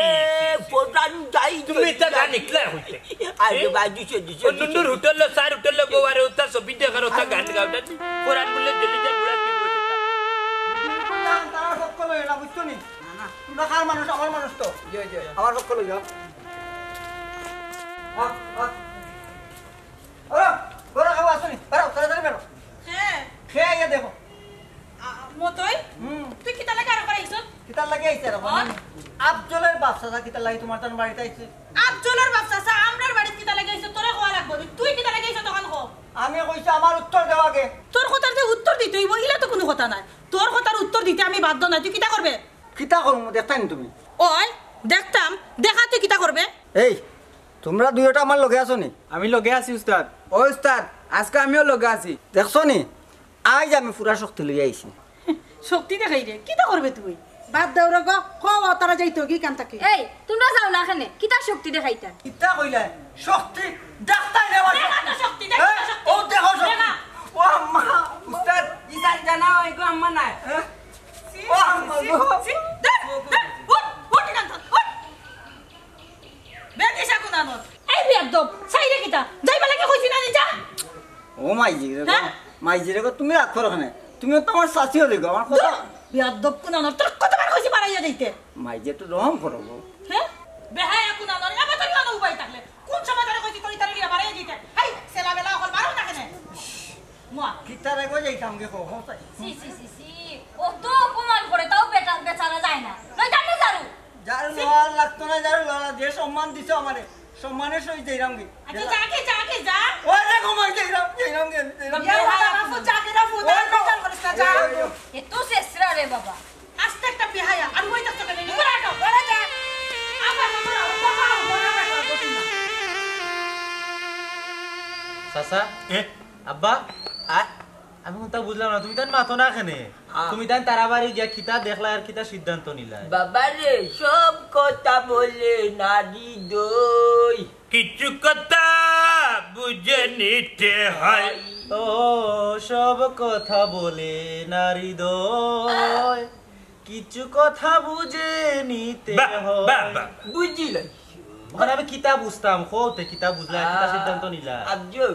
ছি, ছি। ফোরান যাই তুমি তো জ্বলিয়া জানি রে। কিলা হইতে? আরে এ? বাজু সে দিছে, ও নুনুর হোটেল, সার হোটেল, বউ আর ওটা ছবি দেখার ওটা গান গাওটা। ফোরান বললে জ্বলি যায়, বুড়া কি বলছে তা? তারা সব করো, এটা বুঝছো নি? না, না। তোমরা কার মানুষ? আমার মানুষ তো। জি, জি। আমার পক্ষ লই যাও। আহ, আহ। ওরা, ওরা কেউ আসো নি? বেরো, তাড়াতাড়ি বেরো। হ্যাঁ। খেয়ে আইয়া দেখো। আ, মতই? হুম। তুই কিতা লাগি আরো করে আইছস? কিতার লাগি আইছে এরকম? বল। আফজলের বাপ চাচা কিতার লাগি তোমার তান বাড়িত আইছে? আফজলের বাপ চাচা আমরার বাড়িত কিতা লাগি আইছে? তোরে কওয়া লাগবো নি। তুই কিতা লাগি আইছস তখন ক। আমি কইছি আমার উত্তর দেও আগে। তোর কথার যে উত্তর দিতে অইবো, ইলা তো কুনু কথা নায়। তোর কথার উত্তর দিতে আমি বাধ্য নায়। তুই কিতা করবে? কিতা করমু, দেখতায় নি তুমি? ওই, দেখতাম, দেখা তুই কিতা করবে? এই, তোমরা দুইওটা আমার লগে আছো নি? আমি লগে আছি উস্তাদ। ও উস্তাদ, আজকে আমিও লগে আছি। দেখছো নি? আইজ আমি পুরা শক্তি লইয়া আইছি। শক্তি দেখাই রে, কিতা করবে তুই? বাদ দেও রে গো, কও তারা যাইতো কি কান তাকে। এই, তোমরা যাও না কেনে, কিতা শক্তি দেখাইতা? কিতা কইলা? শক্তি দেখতায় নি আমার? দেখা তো শক্তি, দেখা তো শক্তি। ও দেখো শক্তি। দেখা। ও আম্মা। উস্তাদ, ইসান জানা ওই গো আম্মা নাই। হ্যাঁ? ছি, ও আম্মা ছি, গো। ছি, দে, দে, উঠ, উঠ এখান থেকে, উঠ। বেটিছা কুনানোর। এই বেয়াদ্দব, সাইরে কিতা? যাইবা লাগি কইছি না নি, যা। ও মাইজি রে গো, হ্যাঁ? মাইজি রে গো, তুমি রাগ করো কেনে? তুমি তো আমার চাচি অইলে গো, আমার কথা। দূর, বেয়াদ্দব কুনানোর, তোর কতবার কইছি বাড়াইয়া যাইতে? মাইজি একটু রহম করো গো। হ্যাঁ? বেহায়া কুনানোর, এবার তোর কোনো উপায় থাকলে। কোন সময় তোরে কইছি তোর ইতারে নিয়া বাড়াইয়া যাইতে? এই, সেলা বেলা অকল বাড়াও না কেনে? মুয়া। কিতারে গো যাইতাম গে, কও, কও তাই। ছি, ছি, ছি, ছি। অত অপমান করে তাও বেটা-, বেচারা যায় না। লইতাম না ঝাড়ু। ঝাড়ু লওয়া লাগতো না, ঝাড়ু লওয়া, যে সম্মান দিছো আমারে, সম্মানের সহিত যাইরাম গি। আচ্ছা, যা গে, যা গে, যা। ওই দেখো, মই যাইরাম, যাইরাম গি, যাইরাম গি। ইয়া, বাবা, বাবু, যা গে, বাবু, ওই যা, দেখো। টেনশন করিস না, যা। ওই, ওই, ওই। এ তো শেষরা রে বাবা। আস্তে একটা বেহায়া, আর ওই দেখো কেন, নিকো রাখো, ওরা যা। আবার বাবা, বাবা, বাবা, বাবা, বাবা। চাচা? এ? আব্বা? আ? আমি কুন্তা বুঝলাম না, তুমি তান মাতো না কেনে? আ। তুমি তান তারা বাড়ি গিয়া কিতা দেখলায় আর কিতা সিদ্ধান্ত নিলায়? বাবা রে, সব কথা বলে নারী দই। কিছু কথা বুঝে নিতে হয়। ও, সব কথা বলে নারী দই। কিছু কথা বুঝে নিতে বাহ, হয়। বাহ, বাহ। বুঝিলাম। অখন আমি কিতা বুঝতাম, কও তে কিতা বুঝলায়, কিতা আ, সিদ্ধান্ত নিলায়? আব্জু,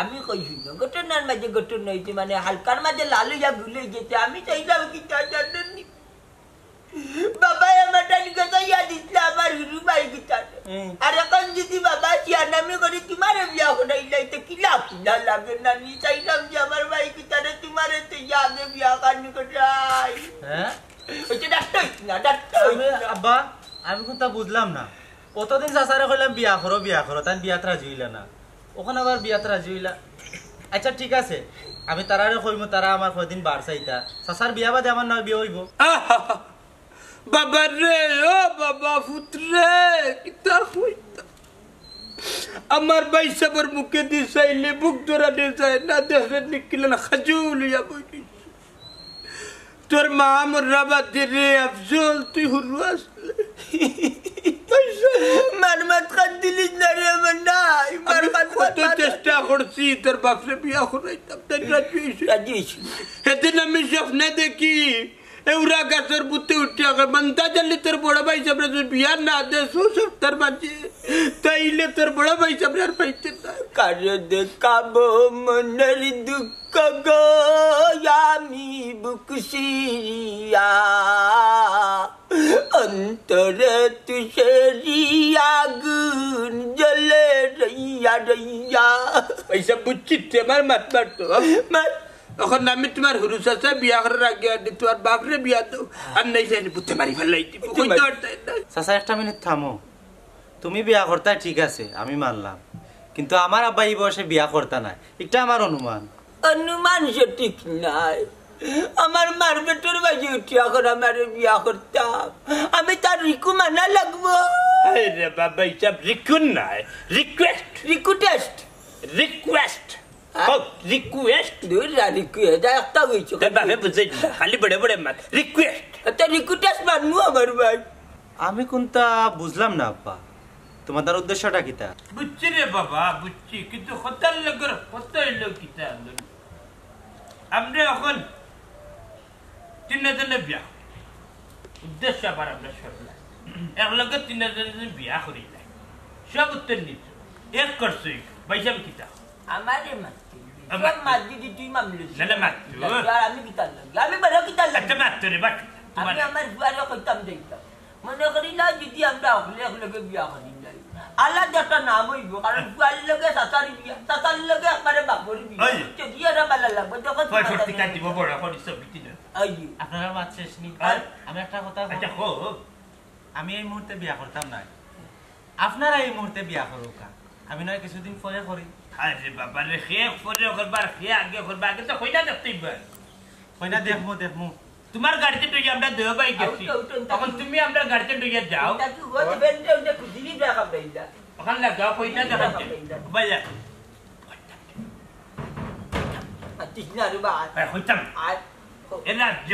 আমি কইছি না, ঘটনার মাঝে ঘটনা অইছে, মানে হালকার মাঝে লাল অইয়া ভুল অই গেছে। আমি চাইলাম কিতা জানেন নি? বাবায় আমার টানি কথা ইয়া দিছিল আমার হুরু ভাই কিতা। হুম। আর অখন যদি বাবা সিয়ানামি করে তোমারে বিয়া করাইলাই তো কিলা কিলা লাগে না নি? চাইলাম যে আমার ভাই কিতারে তোমারে তো ইয়া আগে বিয়া কানি করাই। হ্যাঁ? ওই যে ডাক্তার অইছে না, ডাক্তার আমি, অইছে না। আব্বা, আমি কুন্তা বুঝলাম না। অতদিন চাচারে কইলাম বিয়া করো, বিয়া করো, তাইন বিয়াত রাজি অইলা না। অখন আবার বিয়াত রাজি অইলা। আচ্ছা, ঠিক আছে, আমি তারারে কইমু, তারা আমার কয়দিন বার চাইতা। চাচার বিয়া বাদে আমার নায় বিয়া অইবো। আহা! বাবা রে, ও বাবা, পুত রে, কিতা কইতা? আমার ভাইসাবর মুখেদি চাইলে বুক ধরানি যায় না, দেখরে নিকিলা না খাজুল অইয়া বই রইছে। তোর মা মররা বাদে রে আফজল, তুই হুরু আছলে। মার মাত কান দিলিস না রে, আমার নাই। মার আমি মাত কত মাত। চেষ্টা করছি তোর বাপরে বিয়া করাইতাম, তাইন রাজি অইছে। রাজি অইছে। সেদিন আমি স্বপ্নে দেখি, এউরা গাছর বুতে উঠিয়া কয়, "মন্তাজ আলী, তোর বড় ভাইসাবরে তুই বিয়া না দেস, ও সপ্তাহর মাঝে, তাইলে তোর বড় ভাইসাবরে আর পাইতে না।" কারে দেখাবো মনের দুঃখ গো, আমি বুক সিরিয়া, অন্তরে তুষেরি আগুন জ্বলে রইয়া রইয়া। ভাইসাব বুঝছি, তুই আমার মাত মারতো। মাত। অখন আমি তোমার হুরু চাচা বিয়া করার আগে আর তোমার বাপরে বিয়া দেও, আর নাই জানি বুতে মারি ফেলাই দিব। বুঝতে কইতে পারছি। পারতায় না। চাচা, একটা মিনিট থামো। তুমি বিয়া করতায় ঠিক আছে, আমি মানলাম, কিন্তু আমার আব্বা ই বয়সে বিয়া করতা নায়, ইটা আমার অনুমান। অনুমান সঠিক নায়। আমার মার পেটর মাঝে উঠি অখন আমারে বিয়া করতাম, আমি তার রিকু মানা লাগবো। আরে বাবা, ইটা রিকু নায়, request। রিকু test। Request। হক, রিকোয়েস্ট। দূর যা, রিকোয়েস্ট। যা, একটা কইছো। তোর বাপে বুঝে না, খালি বড় বড় মাত। রিকোয়েস্ট। আচ্ছা, রিকোয়েস্ট মানমু আমার ভাই। আমি কুনতা বুঝলাম না, আব্বা। তুমার উদ্দেশ্যটা কিতা? বুঝছি রে বাবা, বুঝছি, কিন্তু কথার লগর কথা অইলো কিতা? আমরা অখন তিনজনে বিয়া করি। উদ্দেশ্য আবার আমরা সরলা। এক লগে তিনজনে বিয়া করি নাই। সব উত্তর নিত। এক করছই। ভাইসাব কিতা? আমারে মাততে। সব মাত দিদি তুই মামলে। না, না, মাত তুই। আর আমি কিতার লাগি? আমি বড় কিতার লাগি? আচ্ছা, মাত তোরে, বাট। আমি আমার ফুয়ারে কইতাম যাইতাম। মনে করি না যদি আমরা অকলে এক লগে বিয়া করি নাই। আলাদা একটা নাম অইবো, কারণ ফুয়ার লগে চাচার বিয়া, চাচার লগে একবারে বাপর বিয়া। ওই। যদি এরা ভালা লাগবো, তখন ভাই, সত্যি কাটিব, বড় করি সব বিটি না। ওই। আপনারা মাত শেষ নি? আর? আমি একটা কথা কই। আচ্ছা, কও। আমি এই মুহূর্তে বিয়া করতাম না। আপনারা এই মুহূর্তে বিয়া করুকা। আমি নয় কিছুদিন পরে করি। আরে বাবা রে, হে পরে করবা, হে আগে করবা, আগে তো কইনা দেখতেই পার। কইনা দেখমু, দেখমু। তুমার গাড়িতে তুই আমরা দেওয়া ভাই গেছি। Out, out, out. অখন তুমি আমরা গাড়িতে তুই যাও। তা কি গো, বেন্ডে উন্ডে খুঁজিলি দেখা পাইলা। অখান লাগাও, কইনা দেখা পাইলা। ভাই যা। আর তিস না রে বা। ভাই, কইতাম। আর এ রাজ্য।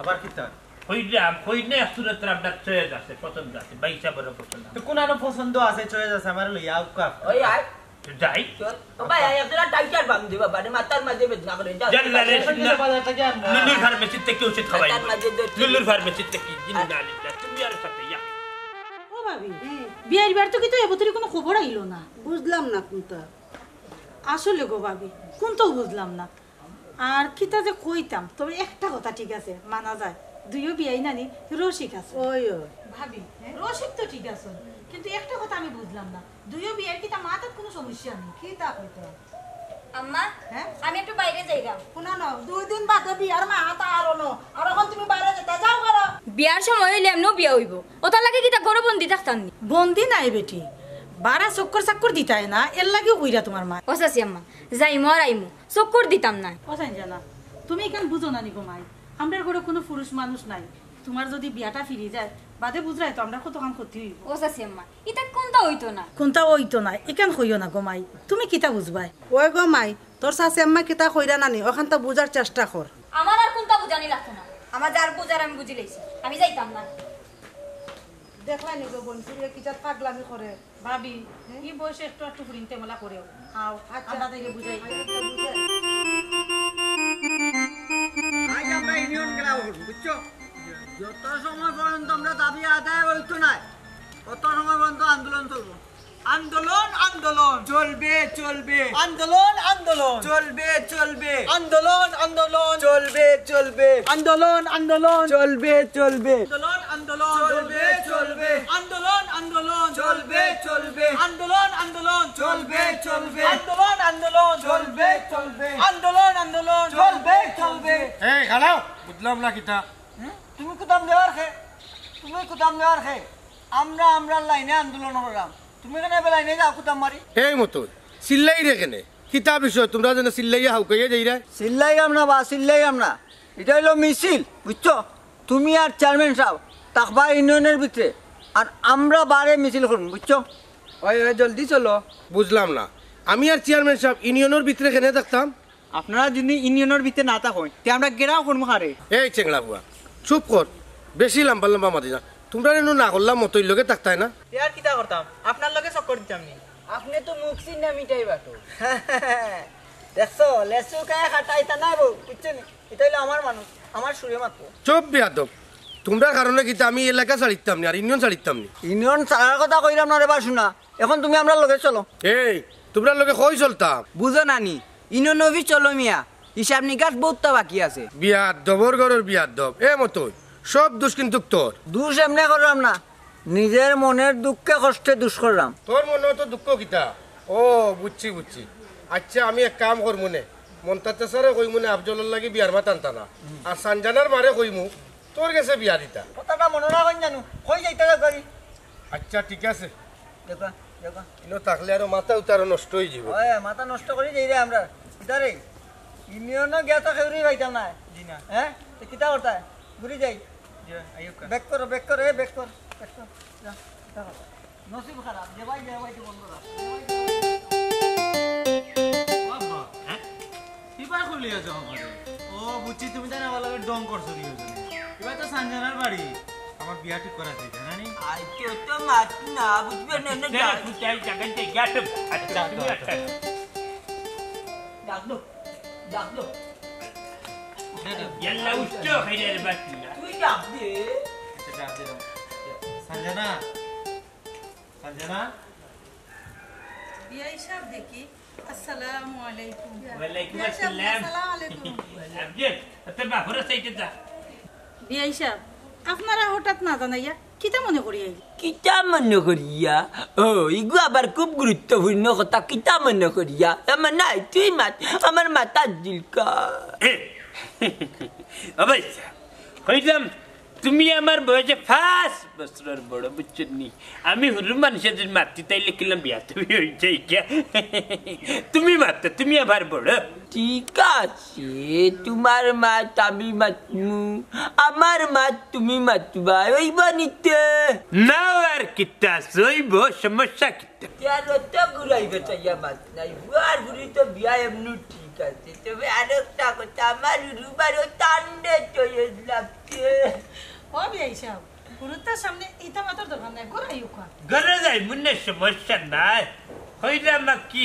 আবার কিতা? কইলাম, কইনে সুরত আপনার চয়েস আছে, পছন্দ আছে, ভাইসাবর পছন্দ। তো কুন আনো পছন্দ আছে, চয়েস আছে, আমারে লইয়া আউকা। ওই আয়। তো যাই। চল। ও ভাই, আয়, একটা টাইটার বাম দে বাবা, রে মাথার মাঝে বেদনা করে, যা। জান না রে, এখন না। বাজার থেকে আনবো। লুলুর ফার্মেসি থেকে ওষুধ খাওয়াই। মাথার মাঝে দে। লুলুর ফার্মেসি থেকে, ইন্না লিল্লাহ, তুমি আর সাথে ইয়া। ও ভাবি, বিয়ার বার তো কিন্তু এবতরে কুনু খবর আইলো না। বুঝলাম না কুনতা। আসলে গো ভাবি, কুনতাউ বুঝলাম না। আর কিতা যে কইতাম, তবে একটা কথা ঠিক আছে, মানা যায়, দুইও বিয়াই নানি রসিক আছে। ওই, ওই। ভাবি, রসিক তো ঠিক আছে, কিন্তু একটা কথা আমি বুঝলাম না, দুইও বিয়ার কিতা মাথাত কুনু সমস্যা নাই? কিতা কইতাম? আম্মা, হ্যাঁ? আমি একটু বাইরে যাইরাম। হুনো না, দুই দিন বাদে বিয়ার মাত আরো ন, আর অখন তুমি বাইরে যেতা যাও করো। বিয়ার সময় অইলে এমনেউ বিয়া অইবো, অতার লাগি কিতা ঘরো বন্দি থাকতাম নি? বন্দি নায় বেটি, বারা চক্কর চাক্কর দিতায় না, এরলাগিউ কইরা তুমার মা। ও চাচি আম্মা, যাইমু আর আইমু, চক্কর দিতাম নায়। ও সাইনজানা, তুমি ইখান বুঝো না নি গো মাই? আমরার ঘরো কুনু পুরুষ মানুষ নাই। তুমার যদি বিয়াটা ফিরি যায়, বাদে বুঝরায় তো আমরার কতখান ক্ষতি অইবো। ও চাচি আম্মা, ইতা কুনতা অইতো না। কুনতা অইতো না, ইখান কইও না গো মাই। তুমি কিতা বুঝবায়? ওই গো মাই, তোর চাচি আম্মা কিতা কইরা নানি, অখানতা বুঝার চেষ্টা কর। আমার আর কুনতা বুঝানি লাগতো না। আমার যার বুঝার আমি বুঝিলাইছি। আমি যাইতাম না। দেখলায় নি গো বইন, ফুড়িয়ে কিতা পাগলামি করে। ভাবি, ই বয়সে একটু একটু ফুড়িন্তে মলা করেও। আও, আচ্ছা। আমরা তাইলে বুঝাই। আইজ আমরা ইউনিয়ন ঘেরাও করমু, বুঝছো? যত সময় পর্যন্ত আমরার দাবি আদায় অইতো নায়, তত সময় পর্যন্ত আন্দোলন চলবো। আন্দোলন, আন্দোলন। চলবে, চলবে। আন্দোলন, আন্দোলন। চলবে, চলবে। আন্দোলন, আন্দোলন। চলবে, চলবে। আন্দোলন, আন্দোলন। চলবে, চলবে। আন্দোলন, আন্দোলন। চলবে, চলবে। আন্দোলন, আন্দোলন। চলবে, চলবে। আন্দোলন, আন্দোলন। চলবে, চলবে। আন্দোলন, আন্দোলন। চলবে, চলবে। আন্দোলন, আন্দোলন। চলবে, চলবে। এই, খাড়াও, বুঝলাম না কিতা? হুম? তুমি কুদাম নেওয়ার খে? তুমি কুদাম নেওয়ার খে? আমরা আমরার লাইনে আন্দোলন করলাম। তুমি কেনে এবার লাইনে যাও কুদাম মারি? এই মতই, চিল্লাইরে কেনে? কিতা বিষয়? তুমরা যেন চিল্লাইয়া হাউকাইয়া যাইরায়। চিল্লাইরাম না বা, চিল্লাইরাম না। ইটা অইলো মিছিল, বুঝছো? তুমি আর চেয়ারম্যান সাব থাকবা ইউনিয়নর ভিতরে, আর আমরা বারে মিছিল করমু, বুঝছো? ওই, ওই, জলদি চলো। বুঝলাম না, আমি আর চেয়ারম্যান সাব ইউনিয়নর ভিতরে কেনে থাকতাম? আপনারা যদি ইউনিয়নর ভিতরে না থাকইন, তে আমরা ঘেরাও করমু কারে? এই চেংড়া ফুয়া, চুপ কর, বেশি লাম্বা লাম্বা মাতি না। তুমরারে নু না করলাম মতইর লগে থাকতায় না? তে আর কিতা করতাম? আপনার লগে চক্কর দিতাম নি? আপনে তো মুখ চিন্না মিঠাই বাটো। দেখছো, লেচু খায় কাটা ইতা নায় বউ, বুঝছো নি? ইতা অইলো আমার মানুষ, আমার সুরে মাতবো। চুপ বেয়াদব, তুমরার কারণে কিতা আমি এলাকা ছাড়িতাম নি, আর ইউনিয়ন ছাড়িতাম নি? ইউনিয়ন ছাড়ার কথা কইরাম না রে বা, হুনা, অখন তুমি আমরার লগে চলো। এই, তুমরার লগে কই চলতাম? বুঝো না নি, ইউনিয়ন অফিস চলো মিয়া, হিসাব নিকাশ বউততা বাকি আছে। বেয়াদবর ঘরর বেয়াদব। এ মতই, সব দুষ কিন্তুক তোর। দুষ এমনে করলাম না, নিজের মনের দুঃখে কষ্টে দুষ করলাম। তোর মনে তো দুঃখ কিতা? ও, বুঝছি, বুঝছি। আচ্ছা, আমি এক কাম করমু নে, মন্তাজ চাচারে কইমু নে আফজলর লাগি বিয়ার মাত আনতা না, আর সানজানার মারে কইমু তোর গেছে বিয়া দিতা। কথাটা মনো রাখইন জানু, কই যাইতা গাড়ি? আচ্ছা, ঠিক আছে। দেখো, দেখো। ইনো থাকলে আরো মাথা উতা আরো নষ্ট অইযিবো। ওই, মাথা নষ্ট করি যাইরে আমরা। কিতারে? ইউনিয়নো গিয়া তো কেউরেই পাইতাম না। জি না। হ্যাঁ? তো কিতা করতায়? ঘুরি যাই। জি, আইউক্কা। ব্যাক করো, ব্যাক করো, এ, ব্যাক কর, ব্যাক কর। যা, কিতা করতায়? নসিব খারাপ, যে ভাই, যে ভাই, তো বন্ধ রাখ। কিবা খুলিয়া যাও আমারে। ও, বুঝছি, তুমি তাই না আমার লগে ঢং করছো দুইজনে। এবার তো সানজানার বাড়ি। আমার বিয়া ঠিক করা চাই, জানা নি? আইতে তো মাত না, বুঝবে না, না, আচ্ছা, যা। তুই যাই, জায়গায় যাই, গিয়া তো। আচ্ছা, আচ্ছা, তুমি তুমি আচ্ছা। আচ্ছা। ডাক দো, ডাক দো। ইয়াল্লা, উঠতে খাইলে রে বাচ্চা। তুই ডাক দে। আচ্ছা, ডাক দিলাম। সানজানা, সানজানা। বিয়াই সাহেব দেখি। আসসালামু আলাইকুম। ওয়ালাইকুম বিয়াই সাহেব, আসসালাম। আসসালামু আলাইকুম। আফজল, তোর বাপরে সাইডে যা। বিয়াই সাহেব, আপনারা হঠাৎ না জানাইয়া কিতা মনে করি আইলা? কিতা মনে করিয়া? ও, ইগু আবার খুব গুরুত্বপূর্ণ কথা, কিতা মনে করিয়া? এমন নাই, তুই মাত, আমার মাথার দিলকা। এ, ও ভাই, কইলাম, তুমি আমার বয়সে পাঁচ বছরর বড়, বুঝছো নি? আমি হুরু মানুষের যদি মাতি তাইলে কিলাম বিয়া তুমি হই যাই গিয়া। তুমি মাতো, তুমি আমার বড়। ঠিক আছে, তোমার মাত আমি মাতমু, আমার মাত তুমি মাতবা, ওইবা নিতে? না আর কিতা, ওইব, সমস্যা কিতা? ইয়ার তো ঘুরাই বেটাইয়া মাত নাই, বুয়ার বুড়ি তো বিয়া এমনি ঠিক আছে, তবে আরেকটা কথা, আমার হুরু বারো টান্ডে তো লাগছে। ও বিয়াই সাহেব, গুরুত্বর সামনে ইতা মাতার দরকার নাই, ঘরে আইউক্কা। ঘরে যাই, মনে সমস্যা নাই। কইলাম কি,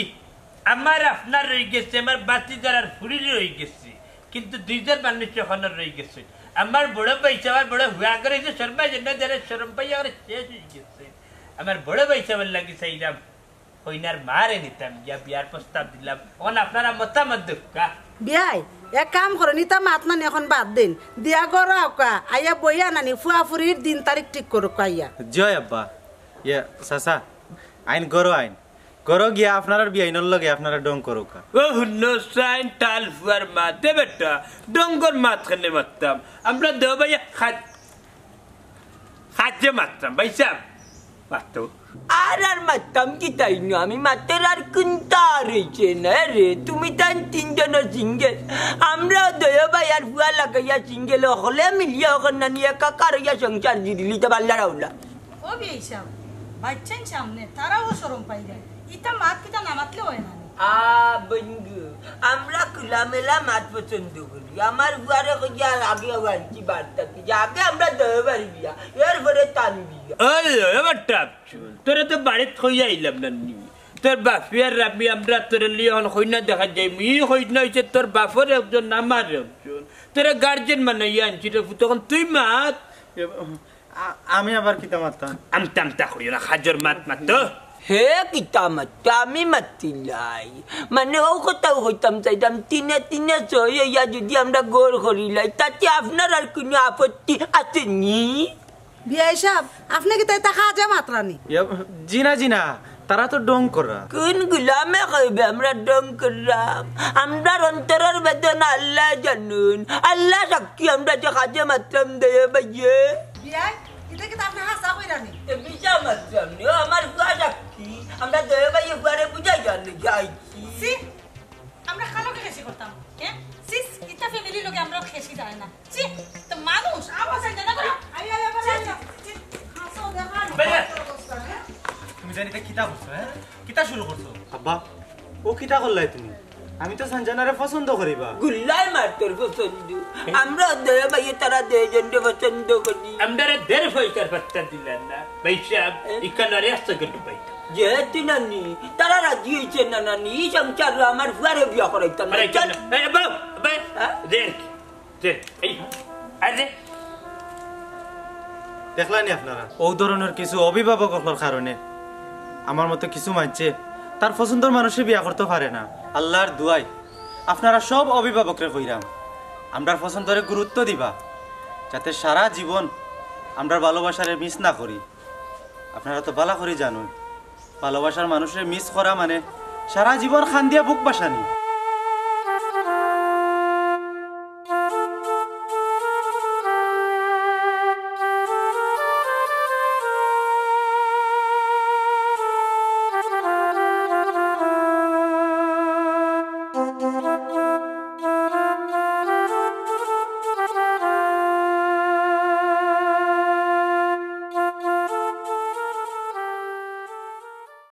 আমার আপনার রই গেছে, আমার বাতিজার আর ফুরির রই গেছে, কিন্তু দুইজন মানুষ এখনো রই গেছে। আমার বড় ভাই সাহেব, আমার বড় হুয়া করে যে শর্মা যেন যারা শরম পাই আমার শেষ হয়ে গেছে। আমার বড় ভাই সাহেবের লাগি চাইলাম কইনার মারে নিতাম, গিয়া বিয়ার প্রস্তাব দিলাম। এখন আপনারা মতামত দেউক্কা। বিয়াই, এক কাম করো, নিতা মাত নানি এখন বাদ দিন। দিয়া ঘরো আউক্কা, আইয়া বইয়া নানি ফুয়া ফুরির দিন তারিখ ঠিক করুক্কা আইয়া। জয় আব্বা। ইয়া, চাচা, আইন ঘরো আইন। ঘরো গিয়া আপনারার বিয়াইনর লগে আপনারা ঢং করুক্কা। ও হুনো সাইন টাল ফুয়ার মাতে বেটা, ঢংর মাত কেনে মাততাম? আমরা দেও ভাইয়া খাত-, খাতে মাততাম, ভাই সাহেব, মাতো। আর, আর মাততাম কিতা ইনো, আমি মাতের আর কুন্তা রইছে না রে। তুমি তাইন তিনজনও সিঙ্গেল, আমরাও দেও ভাই আর ফুয়া লাগাইয়া সিঙ্গেল, হকলে মিলিয়া অখন নানি একাকার অইয়া সংসার জিরিলিতে পারলা রাউলা। ও বিয়াই সাহেব, বাচ্চাইন সামনে, তারাও শরম পাইরা। ইতা মাত কিতা না মাতলে অয় না নি? আ, বন্ধু, আমরা খোলামেলা মাত পছন্দ করি। আমার বুয়ারে কইয়া আগে আনছি বার্তা কি, যে আগে আমরা দেও বাড়ি বিয়া, এরপরে তান বিয়া। ওই, ওই, আমার টাপচুল, তোরে তো বাড়িত কইয়া আইলাম না নি। তোর বাপে আর আমি, আমরা তোরে লিয়ে অখন কইনা দেখা যাই। মি কইনা অইছে তোর বাপর একজন, আমার একজন। তোরে গার্জেন বানাইয়া আনছি রে পুত, অখন তুই মাত। আ-, আমি আবার কিতা মাততাম? আমতা আমতা করিও না, কাজর মাত মাতো। হে কিতা মাত, আমি মাতিলাই। মানে, অউ কথাউ কইতাম চাইতাম, তিনে তিনে ছয় অইয়া যদি আমরা ঘর করিলাই, তাতে আপনারার কুনু আপত্তি আছে নি? বিয়াই সাহেব, আপনে কিতা ইতা কাজে মাতরা নি? ইয়া, জি না, জি না, তারা তো ঢং কররা। কুন গুলামে কইবে আমরা ঢং কররাম? আমরার অন্তরর বেদনা আল্লায় জানইন। আল্লা সাক্ষী, আমরা যে কাজে মাতরাম দেও ভাইয়ে। বিয়াই, ইতা কিতা আপনে হাছা কইরা নি? তে মিছা মাতরাম নি, ও আমার ফুয়া সাক্ষী। আমরা দেও ভাইয়ে ফুয়ারে বুঝাইবার লাগি আইছি। ছি, আমরা কালো খেশি করতাম, হ্যাঁ? ছি, ইতা ফ্যামিলির লগে আমরাও খেশি যায় না। ছি, তো মানুষ, আওয়াজ হয় না, না করো। আই, আই, আবার ছি, আই। ছি, ছি। হাসো, দেখা নি। বাইরে। কত অবস্থা, হ্যাঁ? তুমি জানি ইতা কিতা করছো, হ্যাঁ? কিতা শুরু করছো? আব্বা, ও কিতা করলাই তুমি? আমি তো সানজানারে পছন্দ করিবা। গুল্লাই মার তোর পছন্দ। আমরা দেও ভাইয়ে তারা দুইজনরে পছন্দ করি। আমরারে দেড় পয়সার পাত্তা দিলা না। ভাই সাহেব, এ? ইখান আর এক সেকেন্ড পাই না। যেহেতু নানি, তারা রাজি হইছে না নানি, ই সংসার আমার ফুয়ারে বিয়া করাইতাম না। আরে, চল। এ, বাবা, বাবা, হ্যাঁ? দেখ, দেখ, এই, আরে। দেখলানি আপনারা, অউ ধরনর কিছু অভিভাবক অকলর কারণে আমার মতো কিছু মানষে তার পছন্দর মানুষরে বিয়া করতো পারে না। আল্লার দুয়াই আপনারা সব অভিভাবকরে কইরাম, আমরার পছন্দরে গুরুত্ব দিবা, যাতে সারা জীবন আমরার ভালোবাসারে মিস না করি। আপনারা তো ভালা করি জানইন, ভালোবাসার মানুষরে মিস করা মানে সারা জীবন কান্দিয়া বুক ভাসানি।